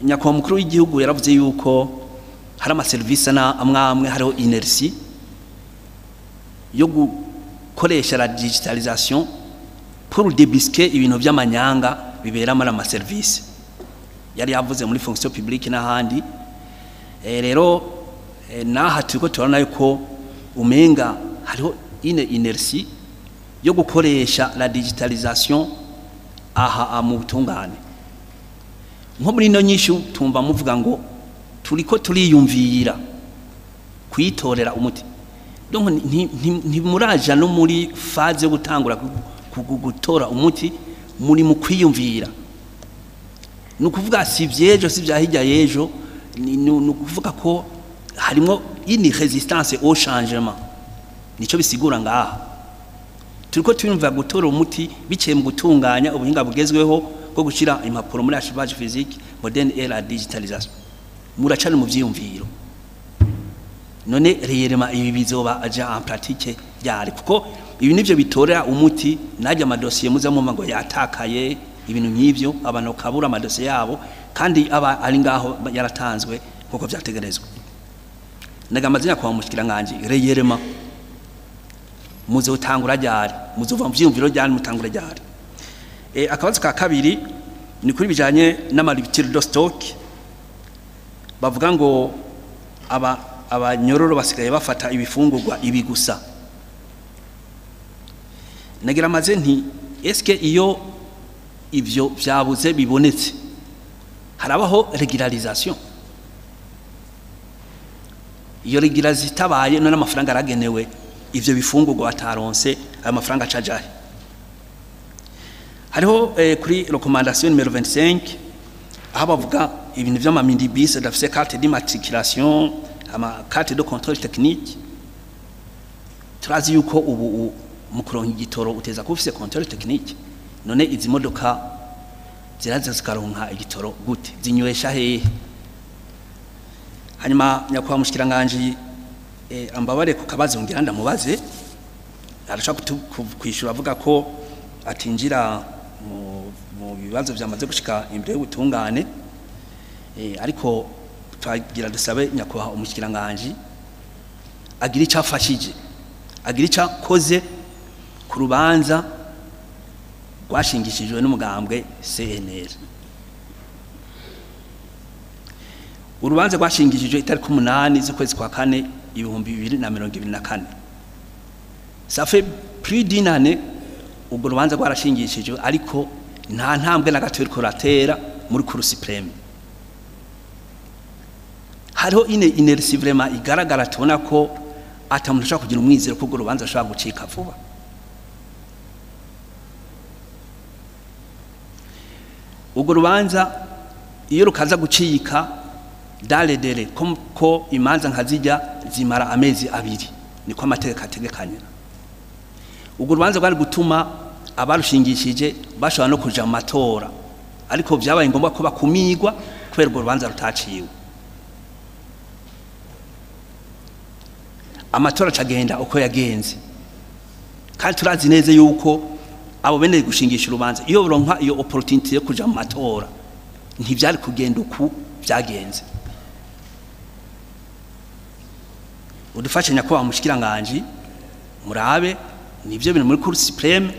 Nyakubahwa mukuru w'igihugu yaravuze yuko hari amaserivisi amwe amwe hariho inertie yo gukoresha la digitalisation pour débusquer ibintu by'amanyanga bibera muri amaserivisi, yari yavuze muri fonction publique n'ahandi. Rero naha turiko turabona yuko umenga hariho une inertie yo gukoresha la digitalisation aha mu butungane. Nko muri ino nyishu tumva muvuga ngo turiko turiyumvira kuyitorera umuti, donc ntimuraja no muri phase yo gutangura gutora umuti, muri mu kwiyumvira. Ni ukuvuga si vyejo si vya hirya y'ejo, ni ukuvuga ko harimo une résistance au changement, nico bisigura ngaha. Turiko turiyumvira gutora umuti biciye mu gutunganya ubuhinga bugezweho bwo gushira impapuro muri archivage physique moderne et la digitalisation. Muracana mu vyiyumviro. None réellement ibi bizoba aja en pratique ryari? Kuko ibi nivyo bitorera umuti najya amadosiye muza mu ngo yatakaye, ibintu nk'ivyo, abantu kabura amadosiye yabo kandi aba ari ngaho yaratanzwe nkuko vyategerezwa. Nagamazina kwa mushikiranganje, réellement muzotangura ryari? Muzova mu vyiyumviro ryari, mutangura ryari? Akabazo ka kabiri ni kuri bijanye n'ama rupture de stock. Bavuga ngo abanyororo basigaye bafata ibifungurwa ibi gusa. Nagira maze nti eske iyo ivyo vyabuze bibonetse harabaho régularisation? Iyo régularisation itabaye, none amafaranga aragenewe ivyo bifungurwa bataronse, ayo mafaranga acajahe? Hariho kuri recommandation numéro 25 aho bavuga ibintu vy'ama minibus adafise carte d'immatriculation, ama carte de contrôle technique. Turazi yuko ubu mu kuronka igitoro uteza kuba ufise contrôle technique. None izi modoka ziraza zikaronka igitoro gute? Zinywesha hehe? Hanyuma nyakubahwa mushikiranganje, ambabare ku kabazo ngira ndamubaze, arashaka kwishura avuga ko atinjira mu bibazo vyamaze gushika imbere y'ubutungane, ariko twagira dusabe nyakubahwa umushikiranganje agira ico afashije, agira ico akoze ku rubanza rwashingishijwe n'umugambwe CNL. Urubanza rwashingishijwe itariki 8 z'ukwezi kwa kane 2024. Ça fait plus d'une année ubwo rubanza rwarashingishijwe, ariko nta ntambwe na gato iriko ratera muri Cour suprême. Hariho une inertie vraiment igaragara, tubona ko ata muntu ashobora kugira umwizero ko urwo rubanza ashobora gucika vuba. Urwo rubanza iyo rukaza gucika dans les délais, ko imanza nkazijya zimara amezi 2, niko amategeko ategekanya. Urwo rubanza rwari gutuma abarushingishije bashobora no kuja mu matora, ariko vyabaye ngombwa ko bakumigwa kubera urwo rubanza rutaciwe. Amatora acagenda uko yagenze, kandi turazi neza yuko abo bene gushingisha urubanza iyo baronka iyo opportunity yo kuja mu matora ntivyari kugenda uku vyagenze. Udufashe nyakubahwa mushikiranganje, murabe nivyo bintu muri Cour suprême,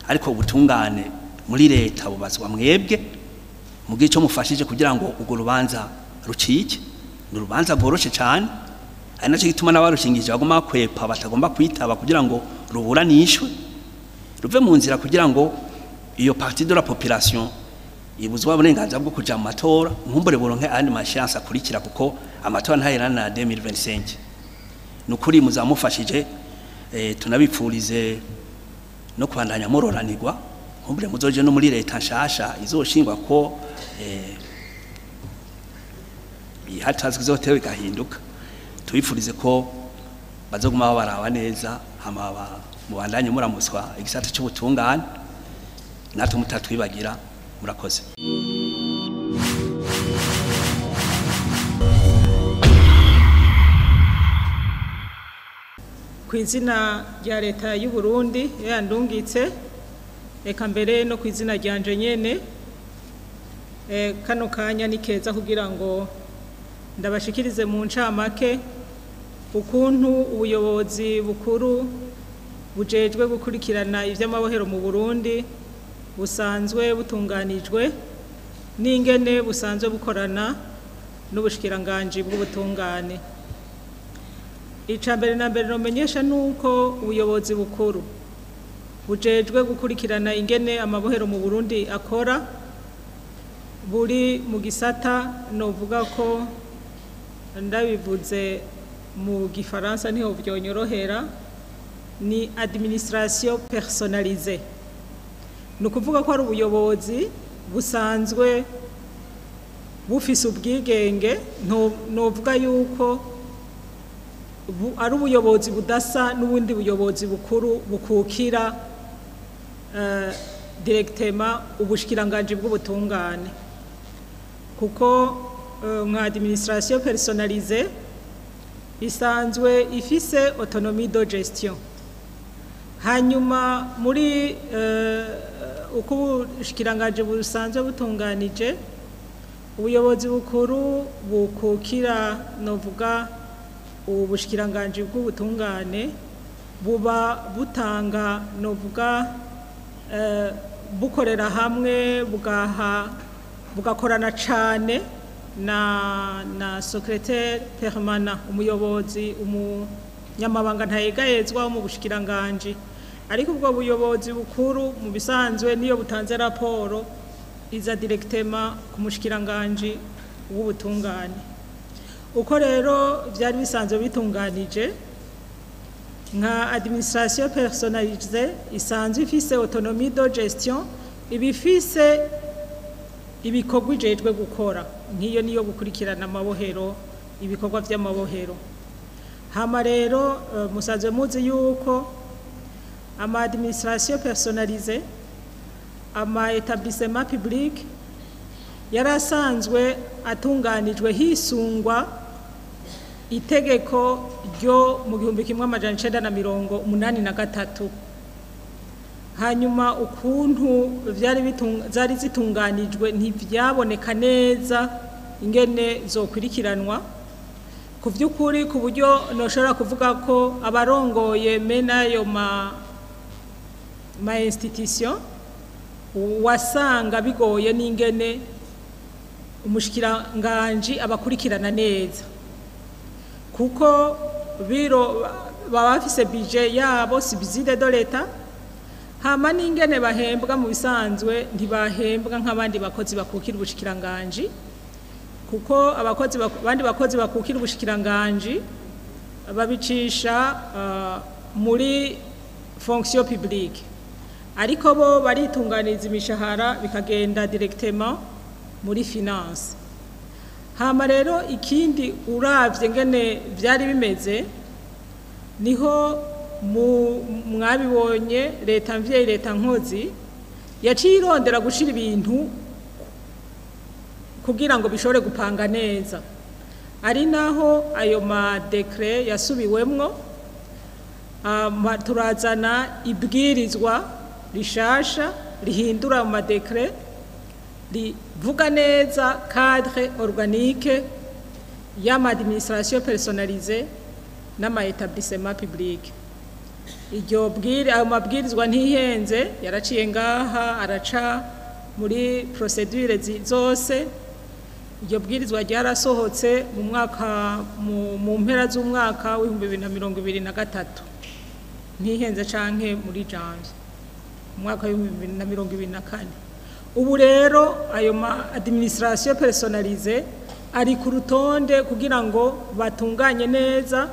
ariko ubutungane muri leta bubazwa mwebwe, mugihe ico mufashije kugira ngo urwo rubanza rucike. Ni urubanza rworoshe cane, ari naco gituma n'abarushingije baguma kwepa, batagomba kwitaba kugira ngo ruburanishwe, ruve mu nzira, kugira ngo iyo partie de la population ibuzwa uburenganzira bwo kuja mu matora, nkumbure buronke ayandi ma chance akurikira, kuko amatora ntahera na 2025. Nukuri muzamufashije, tunabipfurize no kubandanya mororanirwa, nkumbure muzoje no muri leta nshasha izoshingwa ko ihatazwe izotewe igahinduka. Tubipfurize ko bazoguma baraba neza, hama mubandanye muramuswa igisata cy'ubutungane, natwe mutatwibagira. Murakoze. Ku izina rya leta y'u Burundi yandungitse, reka mbere no ku izina ryanje nyene, Kano kanya ni keza kugira ngo ndabashikirize mu ncamake ukuntu ubuyobozi bukuru bujejwe gukurikirana ivy'amabohero mu Burundi busanzwe butunganijwe n'ingene busanzwe bukorana n'ubushikiranganji bw'ubutungane. Icambere na mbere nomenyesha nuko ubuyobozi bukuru bujejwe gukurikirana ingene amabohero mu Burundi akora buri mu gisata novuga ko ndabivuze mu gifaransa niho vyonyorohera, ni administration personnalisée. Ni ukuvuga ko ari ubuyobozi busanzwe bufise ubwigenge, novuga yuko ari ubuyobozi budasa n'ubundi buyobozi bukuru bukukira directement ubushikiranganji bw'ubutungane, kuko nka administration personnalisée isanzwe ifise autonomie de gestion. Hanyuma muri uko ubushikiranganji busanzwe butunganije, ubuyobozi bukuru bukukira novuga ubushikiranganji bw'ubutungane buba butanga novuga bukorera hamwe, bugakorana cane na secrétaire permanent, umuyobozi umunyamabanga ntayegayezwa wo mu bushikiranganji. Ariko ubwo buyobozi bukuru mu bisanzwe niyo butanze raporo iza directement ku mushikiranganji w'ubutungane. Uko rero vyari bisanzwe bitunganije, nka administration personnalisée isanzwe ifise autonomie de gestion, ibifise ibikorwa ijejwe gukora, nk'iyo niyo gukurikirana amabohero, ibikorwa vy'amabohero. Hama rero musanzwe muzi yuko ama administration personnalisée, ama établissement public yarasanzwe atunganijwe hisungwa itegeko ryo mu 1983. Hanyuma ukuntu vyari zari zitunganijwe ntivyaboneka neza ingene zokwirikiranwa ku vy'ukuri, ku buryo noshobora kuvuga ko abarongoye mena ayo ma institution wasanga bigoye n'ingene umushikiranganji abakurikirana neza, kuko biro baba bafise budget yabo, subside de l'État. Hama n'ingene bahembwa, mu bisanzwe ntibahembwa nk'abandi bakozi bakukira ubushikiranganji, kuko abakozi abandi bakozi bakukira ubushikiranganji babicisha muri fonction publique, ariko bo baritunganiriza imishahara bikagenda directement muri finance. Hama rero ikindi, uravye ngene vyari bimeze, niho mwabibonye leta mvyeyi, leta nkozi yaciye irondera gushira ibintu kugira ngo bishobore gupanga neza, ari naho ayo ma décret yasubiwemwo, turazana ibwirizwa rishasha rihindura mu ma décret, rivuga neza cadre organique y'ama administration personnalisée n'ama établissement public. Iryo bwiri, ayo mabwirizwa ntihenze, yaraciye ngaha, araca muri procédure zose. Iryo bwirizwa ryarasohotse mu mwaka mu mpera z'umwaka w'2023, ntihenze, canke muri janvier mu mwaka w'2024. Ubu rero ayo ma administration personnalisée ari ku rutonde kugira ngo batunganye neza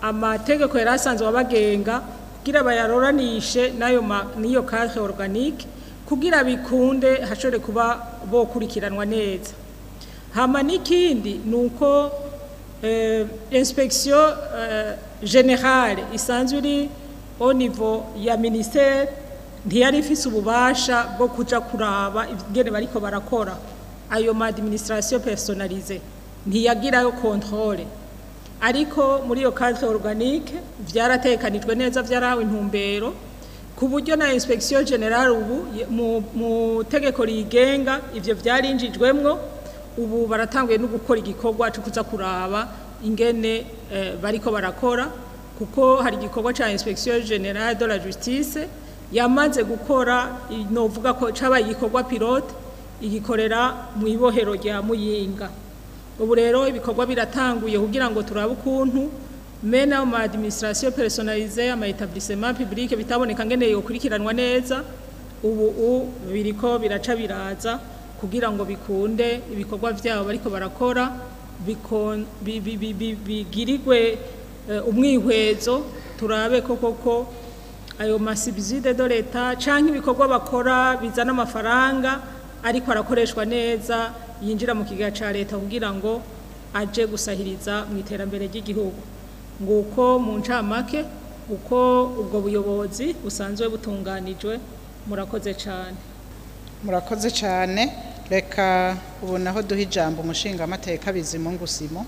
amategeko yari asanzwe abagenga, kugira bayaroranishe n'ayo n'iyo cadre organique, kugira bikunde hashobore kuba bokurikiranwa neza. Hama n'ikindi ni uko inspection générale isanzwe iri au niveau ya ministère ntiyari ifise ububasha bwo kuja kuraba ingene bariko barakora ayo ma administration personnalisée, ntiyagirayo contrôle. Ariko muri iyo cadre organique vyaratekanijwe neza, vyarahawe intumbero ku buryo ubu Ku buryo na inspection générale ubu mu tegeko rigenga ivyo vyarinjijwemwo, ubu baratanguye no gukora igikorwa cyo kuza kuraba ingene bariko barakora, kuko hari igikorwa ca inspection générale de la justice yamaze gukora, novuga ko cabaye igikorwa pilote, igikorera mu ibohero rya Muyinga. Ubu rero ibikorwa biratanguye kugira ngo turabe ukuntu mena ma administration personnalisée, ama établissement public bitaboneka ngene yokurikiranwa neza. Ubu biriko biraca biraza kugira ngo bikunde ibikorwa vyabo bariko barakora bigirigwe umwihwezo, turabe ko koko ayo ma subsides de l'État canke ibikorwa bakora bizana amafaranga ariko arakoreshwa neza, yinjira mu kigega ca leta kugira ngo aje gusahiriza mu iterambere ry'igihugu. Nguko mu ncamake uko ubwo buyobozi busanzwe butunganijwe. Murakoze cyane. Murakoze cyane. Reka ubu naho duha ijambo umushingamateka Bizimungu Simo.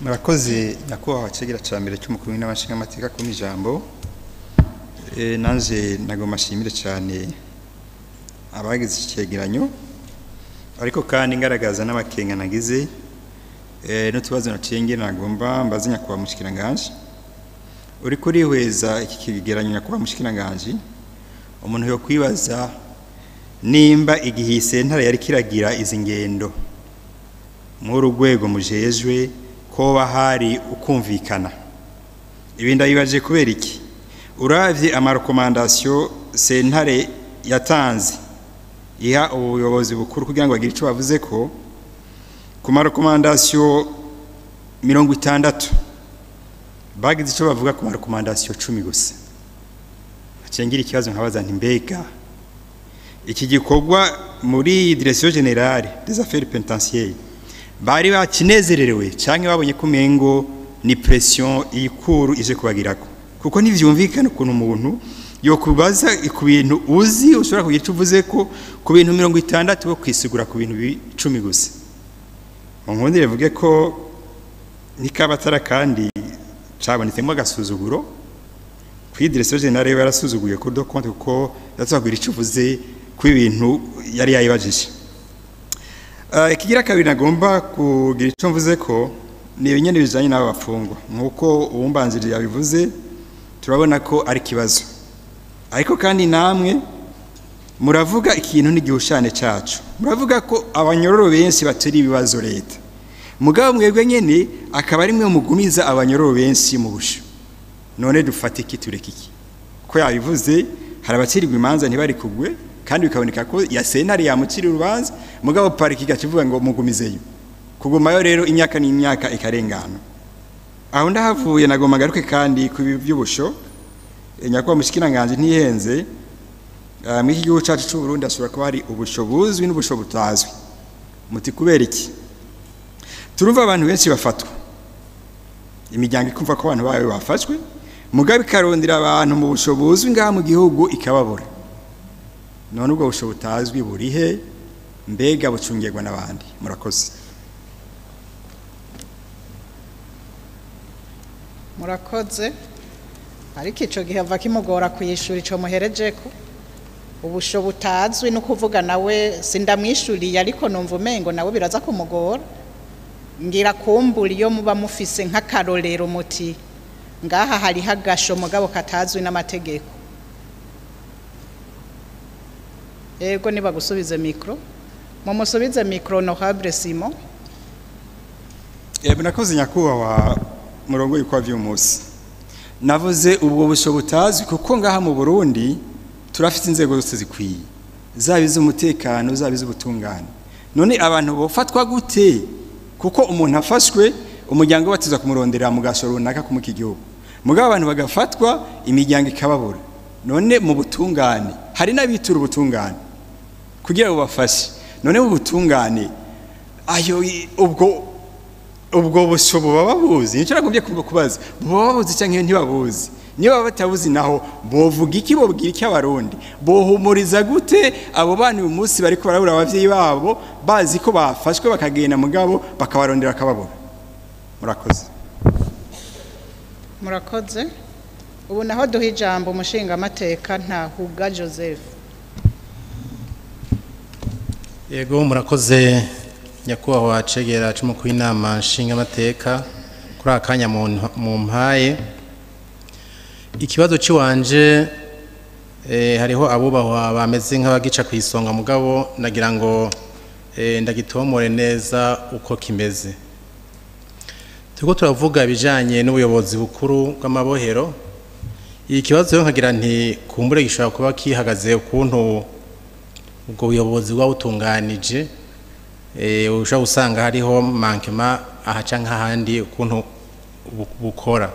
Murakoze, nyakubahwa cegera ca mbere cy'umukuru n'abashingamateka, ku ijambo. Nanje nagomba nshimire cyane abagize iki cegeranyo, ariko kandi ngaragaza n'amakenga nagize n'utubazo naciye ngira nagomba mbaze nyakubahwa mushikiranganji. Uriko urihweza iki kigeranyo, nyakubahwa mushikiranganji, umuntu yo kwibaza nimba igihe iyi sentare yari kiragira izi ngendo muri urwego mujejwe koba hari ukumvikana. Ibi ndabibaje kubera iki? Uravye ama recommandations sentare yatanze iha ubuyobozi bukuru kugira ngo bagire ico bavuze ko ku ma recommandations 60, bagize ico bavuga ku ma recommandations 10 gusa. Acengira ikibazo nkabaza nti: mbega iki gikorwa muri direction générale des affaires pénitentiaires bari bakinezererewe, canke babonye ko umengo ni pression ikuru ije kubagirako? Kuko ntivyumvikana ukuntu umuntu yokubaza ku bintu uzi ushobora kugira icyo uvuze ko ku bintu 60, bo kwisigura ku bintu 10 gusa. Mu nkundire vuge ko nikabatara kandi cabonetsemo agasuzuguro kuri direction générale yarasuzuguye Cour des comptes, kuko yatubwira icyo uvuze ku ibintu yari yayibajije. Ikigira kabiri nagomba kugira icyo mvuze ko ni ibinyene bijanye n'aba bafungwa. Nk'uko uwumbanzirije yabivuze, turabona ko ari ikibazo, ariko kandi namwe muravuga ikintu n'igihushane cacu, muravuga ko abanyororo benshi batera ibibazo leta, mugabo mwebwe nyene akaba ari mwe mugumiza abanyororo benshi mu busho. None dufate iki, tureke iki? Ko yabivuze, hari abacirirwa imanza ntibari kugwe, kandi bikaboneka ko ya sentare yamucira urubanza, mugabo parquet igacivuga ngo mugumizeyo. Kugumayo rero imyaka n'imyaka ikarengana. Aho ndahavuye, nagomba ngaruke kandi ku by'ubusho. Nyakubahwa mushikiranganji, ntihenze, muri iki gihugu cacu c'u Burundi hashobora kuba hari ubusho buzwi n'ubusho butazwi. Muti kubera iki? Turumva abantu benshi bafatwa, imiryango ikumva ko abantu bayo bafashwe, mugabo ikarondera abantu mu busho buzwi ngaha mu gihugu ikababura. None ubwo busho butazwi burihe? Mbega bucungirwa n'abandi? Murakoze. Murakoze, ariko ico gihe ava kimugora kuyishura ico muherejeko. Ubusho butazwi no kuvuga nawe sindamwishuriye, ariko numva umengo nawe biraza kumugora. Ngira kumbura iyo muba mufise nk'akarorero muti ngaha hariho agasho mugabo katazwi n'amategeko. Ego, niba gusubize micro, mumusubize micro honorable Simon. Murakoze, nyakubahwa murongo w'ibikwa vy'umunsi. Navuze ubwo busho butazwi kuko ngaha mu Burundi turafite inzego zose zikwiye, zaba iz'umutekano, zaba iz'ubutungane. None abantu bofatwa gute? Kuko umuntu afashwe, umuryango batiza kumurondera mu gasho runaka kumuka igihugu, mugabo abantu bagafatwa imiryango ikababura. None mu butungane hari n'abitura ubutungane kugira ngo bafashe. None mu butungane ayo ubwo busho buba babuzi? Nicyo nagombye kubaza: buba babuzi canke ntibabuzi? Niba baba batabuzi naho, bovuga iki, bobwira iki abarundi? Bohumuriza gute abo bana uyu munsi bariko barabura abavyeyi babo, bazi ko bafashwe, bakagenda mugabo bakabarondera bakababura? Murakoze. Murakoze. Ubu naho duha ijambo umushingamateka Ntahuga Joseph. Yego, murakoze nyakubahwa cegera c'umukuru w'inama nshingamateka kuri aka kanya mu mpaye. Ikibazo ciwanje, hariho abubahwa bameze nk'abagica ku isonga, mugabo nagira ngo ndagitomore neza uko kimeze. Turiko turavuga ibijanye n'ubuyobozi bukuru bw'amabohero. Iki kibazo rero nkagira nti kumbure gishobora kuba kihagaze ukuntu ubwo buyobozi buba butunganije, ushobora gusanga hariho manquement aha canke ahandi ukuntu bukora.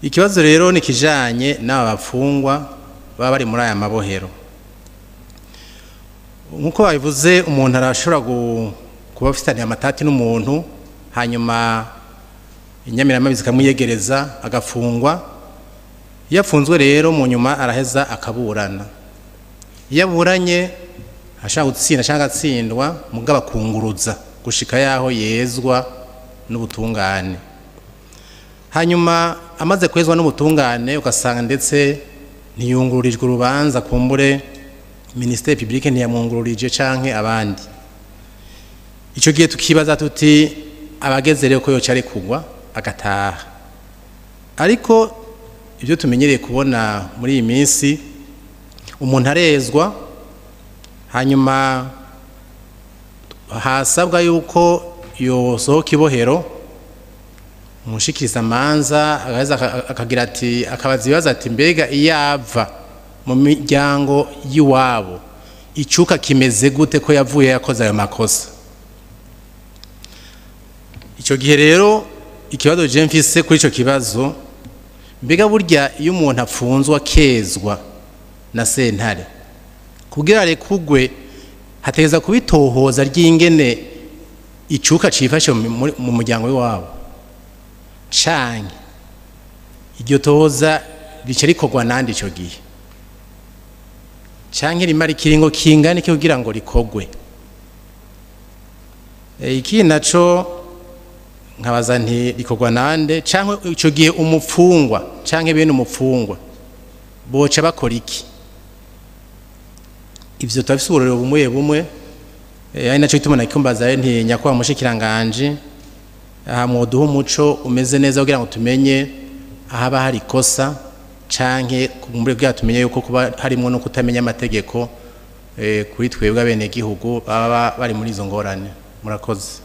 Ikibazo rero ni kijanye n'aba bafungwa baba bari muri aya mabohero. Nkuko babivuze, umuntu arashobora kuba afitaniye amatati n'umuntu, hanyuma inyamiramabi zikamwiyegereza agafungwa. Iyo afunzwe rero, mu nyuma araheza akaburana. Iyo aburanye ashaka gutsinda cyangwa agatsindwa, mugabo akunguruza gushika yaho yezwa n'ubutungane. Hanyuma amaze kwezwa n'ubutungane, ugasanga ndetse ntiyungururijwe urubanza, kumbure ministère public ntiyamwungururije canke abandi. Ico gihe tukibaza tuti abageze rero ko yoca arekurwa agataha. Ariko ibyo tumenyereye kubona muri iyi minsi, umuntu arezwa, hanyuma hasabwa yuko yosohoka ibohero, umushikiriza amanza agaheza akagira ati, akabaza ibibazo ati: "Mbega iyo ava mu miryango y'iwabo icuka kimeze gute, ko yavuye yakoze ayo makosa?" Icyo gihe rero ikibazo je mfise kuri ico kibazo, mbega burya iyo umuntu apfunzwe akezwa na sentare, kugira arekugwe hategeza kubitohoza ry'ingene icuka cifashe mu muryango w'iwabo, canke iryo tohoza rica rikorwa nande ico gihe, canke rimara ikiringo kingana iki kugira ngo rikogwe? Ikindi naco nkabaza nti rikorwa nande, canke ico gihe umupfungwa canke bene umupfungwa boca bakora iki? Ivyo turafise uburorero bumwe bumwe, ari naco gituma nakumbaza nti nyakubahwa mushikiranganje, aha mwoduha umuco umeze neza kugira ngo tumenye ahaba hari ikosa, canke kumbure kugira tumenye yuko kuba harimwo no kutamenya amategeko kuri twebwe abenegihugu baba bari muri izo ngorane. Murakoze.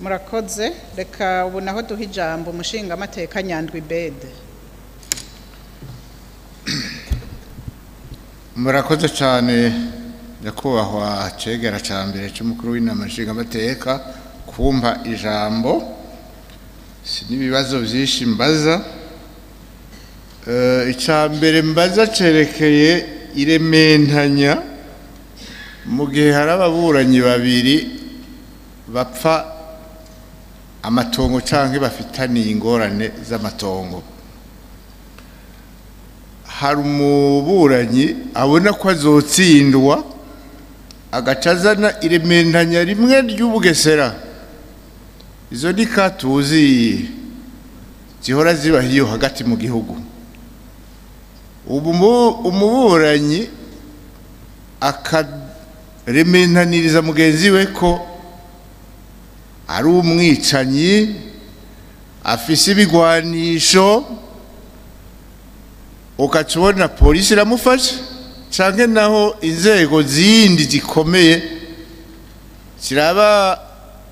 Murakoze. Reka ubu naho duha ijambo umushingamateka Nyandwi Bede. Murakoze cyane nyakubahwa cegera cya mbere cy'umukuru w'inama nshingamateka kumpa ijambo. Si n'ibibazo byinshi mbaza. Icya mbere mbaza cerekeye irementanya mu gihe hari ababuranyi babiri bapfa amatongo canke bafitaniye ingorane z'amatongo. Hari umuburanyi abona ko azotsindwa, agaca azana irementanya rimwe ry'ubugesera. Izo ni katuzi zihora ziba hiyo hagati mu gihugu. Ubu umuburanyi akarementaniriza mugenzi we ko ari umwicanyi, afise ibigwanisho, ugaca ubona polisi iramufashe canke naho inzego zindi zikomeye ziraba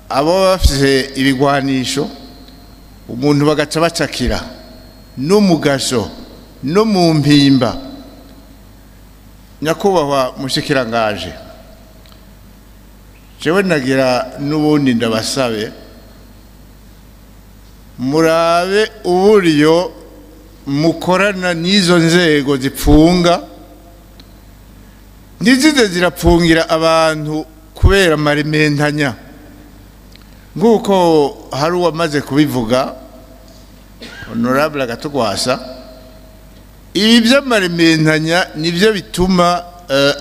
abo bafise ibigwanisho, umuntu bagaca bacakira no mu gasho no mu mpimba. Nyakubahwa mushikirangaje, jewe nagira n'ubundi ndabasabe murabe uburyo mukorana n'izo nzego zipfunga, ntizize zirapfungira abantu kubera amarementanya. Nk'uko hari uwamaze kubivuga, honorable Agatogwasa, ibi by'amarementanya nibyo bituma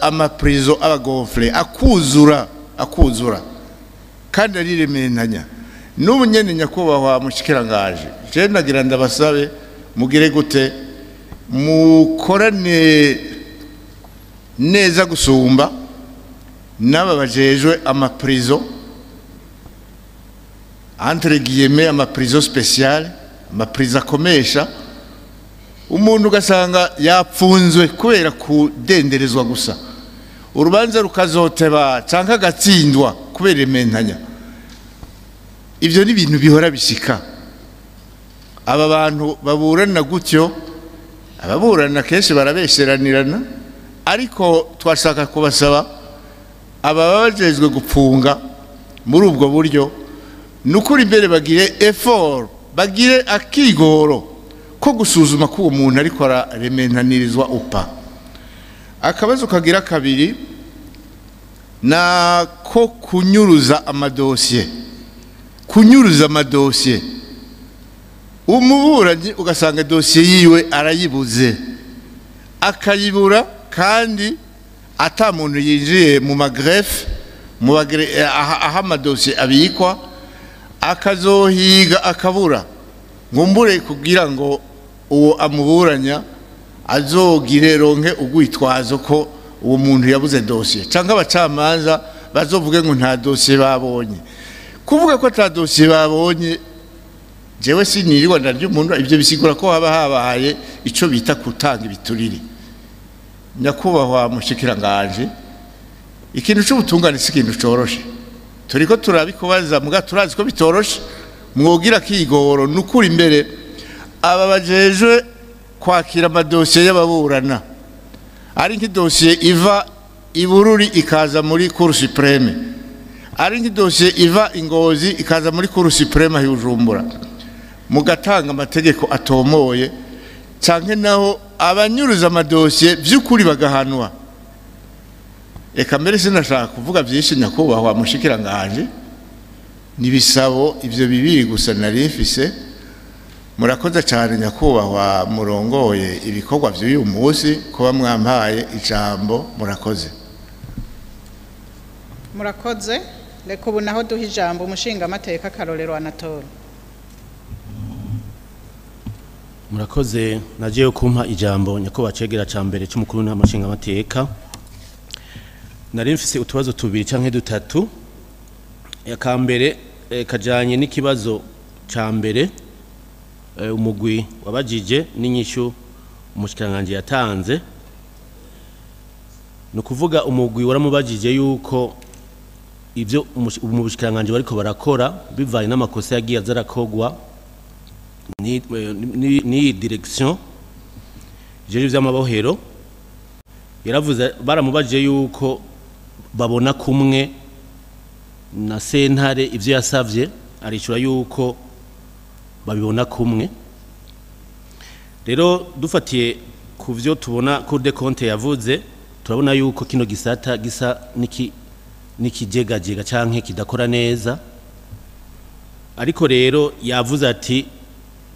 amaprizo aba gonflé, akuzura. akuzura kandi arirementanya. N'ubu nyene nyakubahwa mushikirangaje, je nagira ndabasabe mugire gute mukorane neza gusumba n'aba bajejwe amaprison, entre guillemets amaprison spéciale, amaprison akomesha. Umuntu ugasanga yapfunzwe kubera kudenderezwa gusa, urubanza rukazoteba canke agatsindwa kubera imentanya. Ivyo ni ibintu bihora bishika. Aba bantu baburana gutyo, ababurana kenshi barabesheranirana, ariko twashaka kubasaba aba bajejwe gupfunga muri ubwo buryo nukuri imbere bagire effort, bagire akigoro ko gusuzuma ko uwo muntu ariko ararementanirizwa upa. Akabazo kagira kabiri na ko kunyuruza amadosiye. Kunyuruza amadosiye, umuburanyi ugasanga dosiye yiwe arayibuze, akayibura kandi ata muntu yinjiye mu magreffe, mu aho amadosiye abikwa, akazohiga akabura, ngumbure kugira ngo uwo amuburanya azogire ronke ugwitwazo ko uwo muntu yabuze dosiye, cyangwa abacamanza bazovuge ngo nta dosiye babonye. Kuvuga ko ata dosiye babonye, jewe sinirirwa ndarya umuntu, ivyo bisigura ko haba habaye ico bita kutanga ibiturire. Nyakubahwa mushikiranganje, ikintu c'ubutungane si ikintu coroshe, turiko turabikubaza muga turazi ko bitoroshe. Mwogira kigoro nukuri imbere aba bajejwe kwakira amadosiye y'ababurana, ari nk'idosiye iva Ibururi ikaza muri Cour Supreme, ari nk'idosiye iva Ingozi ikaza muri Cour Supreme y'Ubujumbura, mugatanga amategeko atomoye, canke naho abanyuruza amadosiye by'ukuri bagahanwa. Eka mbere sinashaka kuvuga byinshi nyakubahwa mushikiranganje, nibisabo ivyo bibiri gusa nari mfise. Murakoze cyane nyakubahwa murongoye ibikorwa by'uyu munsi kuba mwampaye ijambo, murakoze. Murakoze. Reka ubu naho duha ijambo umushingamateka Karorero Anatole. Murakoze, nagiye kumpa ijambo nyakubahwa cegera ca mbere c'umukuru n'amashingamateka. Nari mfise utubazo tubiri canke dutatu. Akambere kajanye n'ikibazo ca mbere umugwi wabajije n'inyishu umushikiranganje yatanze. No kuvuga umugwi waramubajije yuko ivyo umushikiranganje bariko barakora bivanye n'amakosa yagiye azarakogwa ni direction jeje vy'amabohero. Yaravuze baramubajije yuko babona kumwe na sentare ivyo yasavye, arishura yuko babibona kumwe. Rero dufatiye ku vyo tubona Cour des comptes yavuze, turabona yuko kino gisata gisa nikijegajega canke kidakora neza. Ariko rero yavuze ati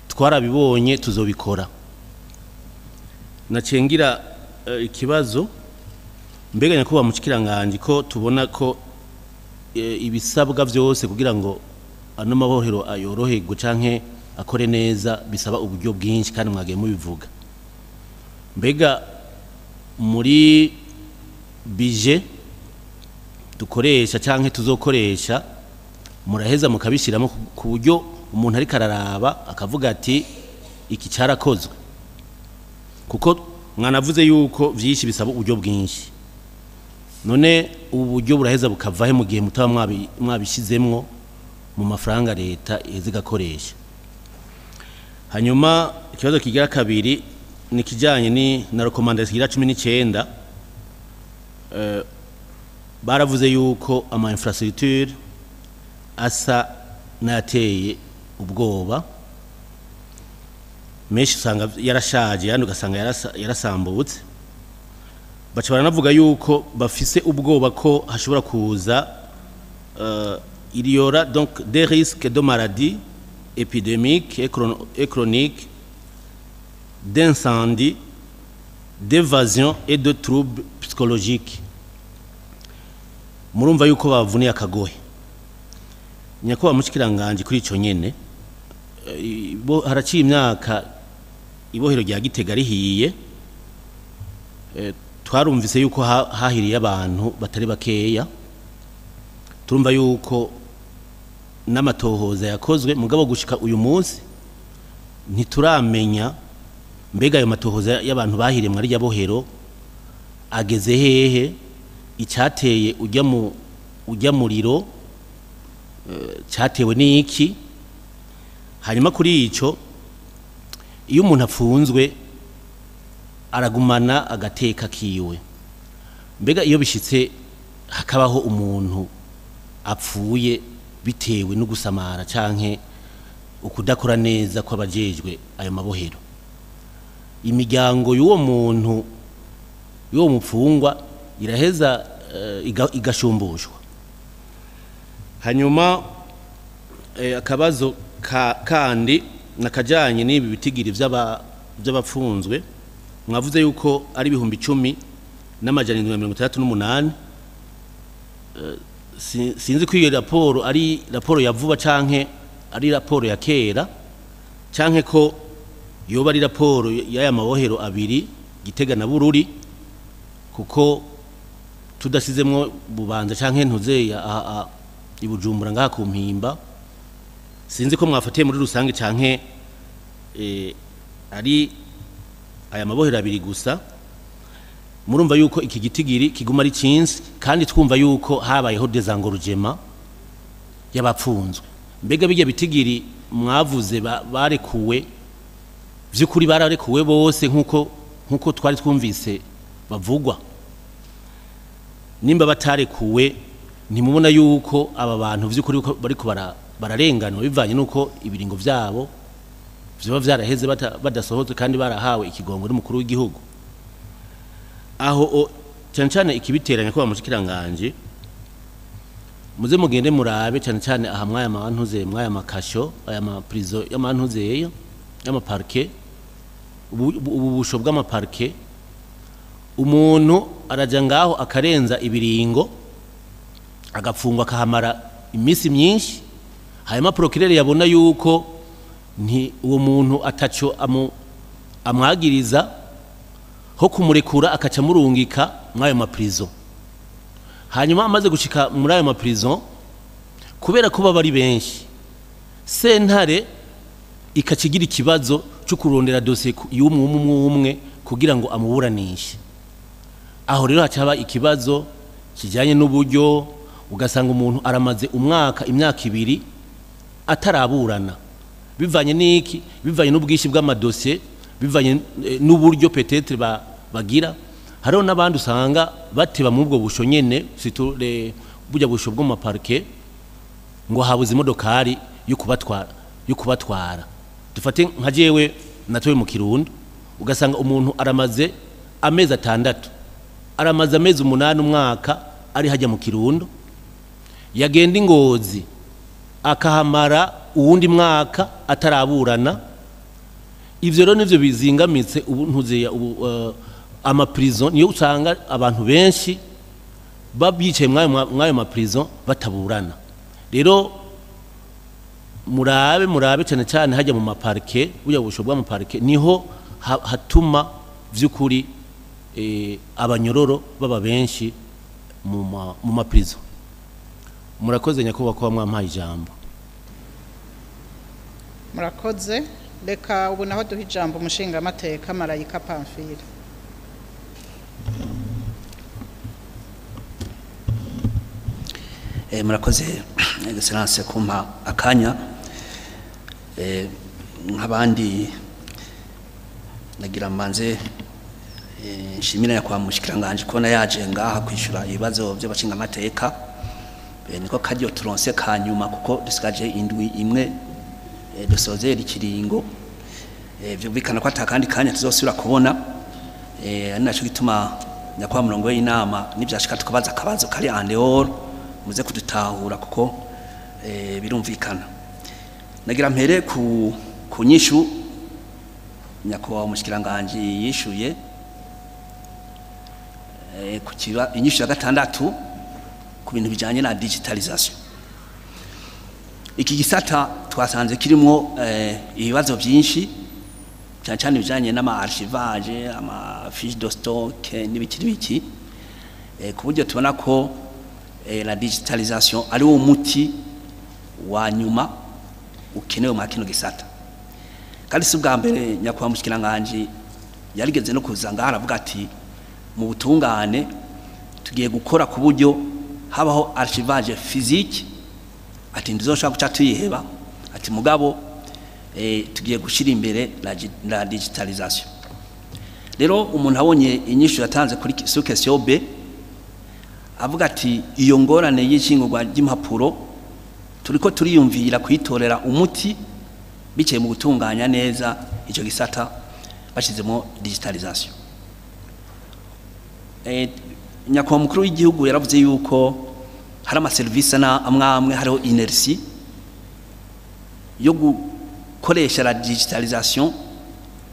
twarabibonye tuzobikora. Nacengira ikibazo mbega nyakubahwa mushikiranganje ko tubona ko ibisabwa vyose kugira ngo ano mabohero ayoroherwe canke akore neza bisaba uburyo bwinshi kandi mwagiye mubivuga. Mbega muri bije dukoresha canke tuzokoresha muraheza mukabishiramo ku buryo umuntu ariko araraba akavuga ati iki carakozwe, kuko mwanavuze yuko vyinshi bisaba uburyo bwinshi. None ubu buryo buraheza bukavahe mu gihe mutaba mwabishizemwo mu mafaranga leta iheze igakoresha? Hanyuma ikibazo kigira kabiri ni kijanye ni na recommandation igira 19. Baravuze yuko ama infrastructure asa n'ateye ubwoba, menshi usanga yarashaje yandi ugasanga yarasambutse. Baca baranavuga yuko bafise ubwoba ko hashobora kuza il y aura donc des risques de maladies épidémiques et chroniques, d'incendies, d'évasion et de troubles psychologiques. Murumva yuko bavuniye akagohe. Nyakubahwa mushikiranganje, kuri ico nyene, bo haraciye imyaka ibohero rya Gitega rihiye. Twarumvise yuko hahiriye abantu batari bakeya, turumva yuko n'amatohoza yakozwe, mugabo gushika uyu munsi ntituramenya mbega ayo matohoza y'abantu bahiriye muri rya bohero ageze hehe, icyateye ujya muriro cyatewe n'iki. Hanyuma kuri ico, iyo umuntu afunzwe aragumana agateka kiwe. Mbega iyo bishitse hakabaho umuntu apfuye bitewe no gusamara canke ukudakora neza kw'abajejwe ayo mabohero, imiryango y'uwo muntu, y'uwo mupfungwa, iraheza igashumbushwa? Hanyuma akabazo kandi nakajanye n'ibi bitigiri vy'abapfunzwe. Mwavuze yuko ari 10,768. Sinzi ko iyo raporo ari raporo ya vuba canke ari raporo ya kera, canke ko yoba ari raporo y'aya mabohero abiri, Gitega na Bururi, kuko tudasizemwo Bubanza canke ntuzeya i Bujumbura ngaha ku Mpimba. Sinzi ko mwafatiye muri rusange canke ari aya mabohero abiri gusa. Murumva yuko iki gitigiri kiguma ari cinsi, kandi twumva yuko habayeho désengorgement y'abapfunzwe. Mbega bijya bitigiri mwavuze barekuwe, vy'ukuri bararekuwe bose nkuko twari twumvise bavugwa? Nimba batarekuwe, ntimubona yuko aba bantu vy'ukuri bariko bararenganwa bivanye nuko ibiringo vyabo vyoba vyaraheze badasohotse kandi barahawe ikigongo n'umukuru w'igihugu? Aho cyane cyane ikibiteranya ko bamushikiranganje, muze mugende murabe cyane cyane aha mwaya mantuze, mwaya makasho, aya ma prison y'amantuzeyo, y'amaparquet, ubu busho bw'amaparquet. Umuntu araja ngaho akarenza ibiringo, agapfungwa, akahamara iminsi myinshi, hanyuma procureur yabona yuko nti uwo muntu ataco amwagiriza, ho kumurekura akaca murungika mw'ayo maprison. Hanyuma amaze gushika muri ayo maprison, kubera ko baba ari benshi, sentare ikacigira ikibazo cyo kurondera dossier y'umwe umwe umwe kugira ngo amuburanishe. Aho rero haca haba ikibazo kijyanye n'uburyo, ugasanga umuntu aramaze umwaka, imyaka 2 ataraburana. Bivanye n'iki? Bivanye n'ubwinshi bw'amadosiye, bivanye n'uburyo peut-être bagira. Hariho n'abandi usanga bateba muri ubwo busho nyene, surtout burya busho bwo mu maparquet, ngo habuze imodokari yo kubatwara. Dufate nka jewe natowe mu Kirundo, ugasanga umuntu aramaze amezi 6, aramaze amezi 8, umwaka ari hajya mu Kirundo. Yagenda Ingozi akahamara uwundi mwaka ataraburana. Ivyo rero nivyo bizingamitse ubu ntuzeya ubu amaprison. Niyo usanga abantu benshi babicaye mwayo maprison bataburana. Rero murabe cyane cyane hajya mu maparquet, burya busho bw'amaparquet, niho hatuma vy'ukuri abanyororo baba benshi mu maprison. Murakoze, nyakubahwa, kuba mwampaye ijambo. Murakoze. Reka ubu naho duha ijambo umushingamateka Marayika Pamphile. Murakoze, Excellence, kumpa akanya. Nk'abandi nagira mbanze nshimira nyakubahwa mushikiranganje kubona yaje ngaha kwishura ibibazo by'abashingamateka. Niko karyo turonse ka nyuma, kuko dusigaje indwi imwe dusozera ikiringo. Vyumvikana ko atakandi kanya tuzosubira kubona. Ari naco gituma, nyakubahwa murongo w'inama, nivyashika tukabaza akabazo kari en dehors, muze kudutahura, kuko birumvikana. Nagira mpere ku nyishu nyakubahwa umushikiranganje yishuye ku kiba inyishu ya gatandatu. ku bintu bijanye na digitalisation. Iki gisata twasanze kirimo ibibazo byinshi, cyane cyane bijanye n'ama archivage, ama fiche de stock n'ibiki n'ibiki, ku buryo tubona ko la digitalisation ari wo muti wa nyuma ukenewe mu kino gisata. Kandi si ubwa mbere nyakubahwa mushikiranganji yarigeze no kuza ngaha aravuga ati mu butungane tugiye gukora ku buryo habaho archivage physique, ati ntizoshobora guca tuyiheba, ati mugabo tugiye gushyira imbere la digitalisation. Rero umuntu abonye inyishu yatanze kuri sur question B, avuga ati iyo ngorane y'ishingurwa ry'impapuro turiko turiyumvira kuyitorera umuti biciye mu gutunganya neza icyo gisata bashizemo digitalisation. Nyakubahwa mukuru w'igihugu yaravuze yuko hari amaserivisi na amwe amwe hariho inertie yo gukoresha la digitalisation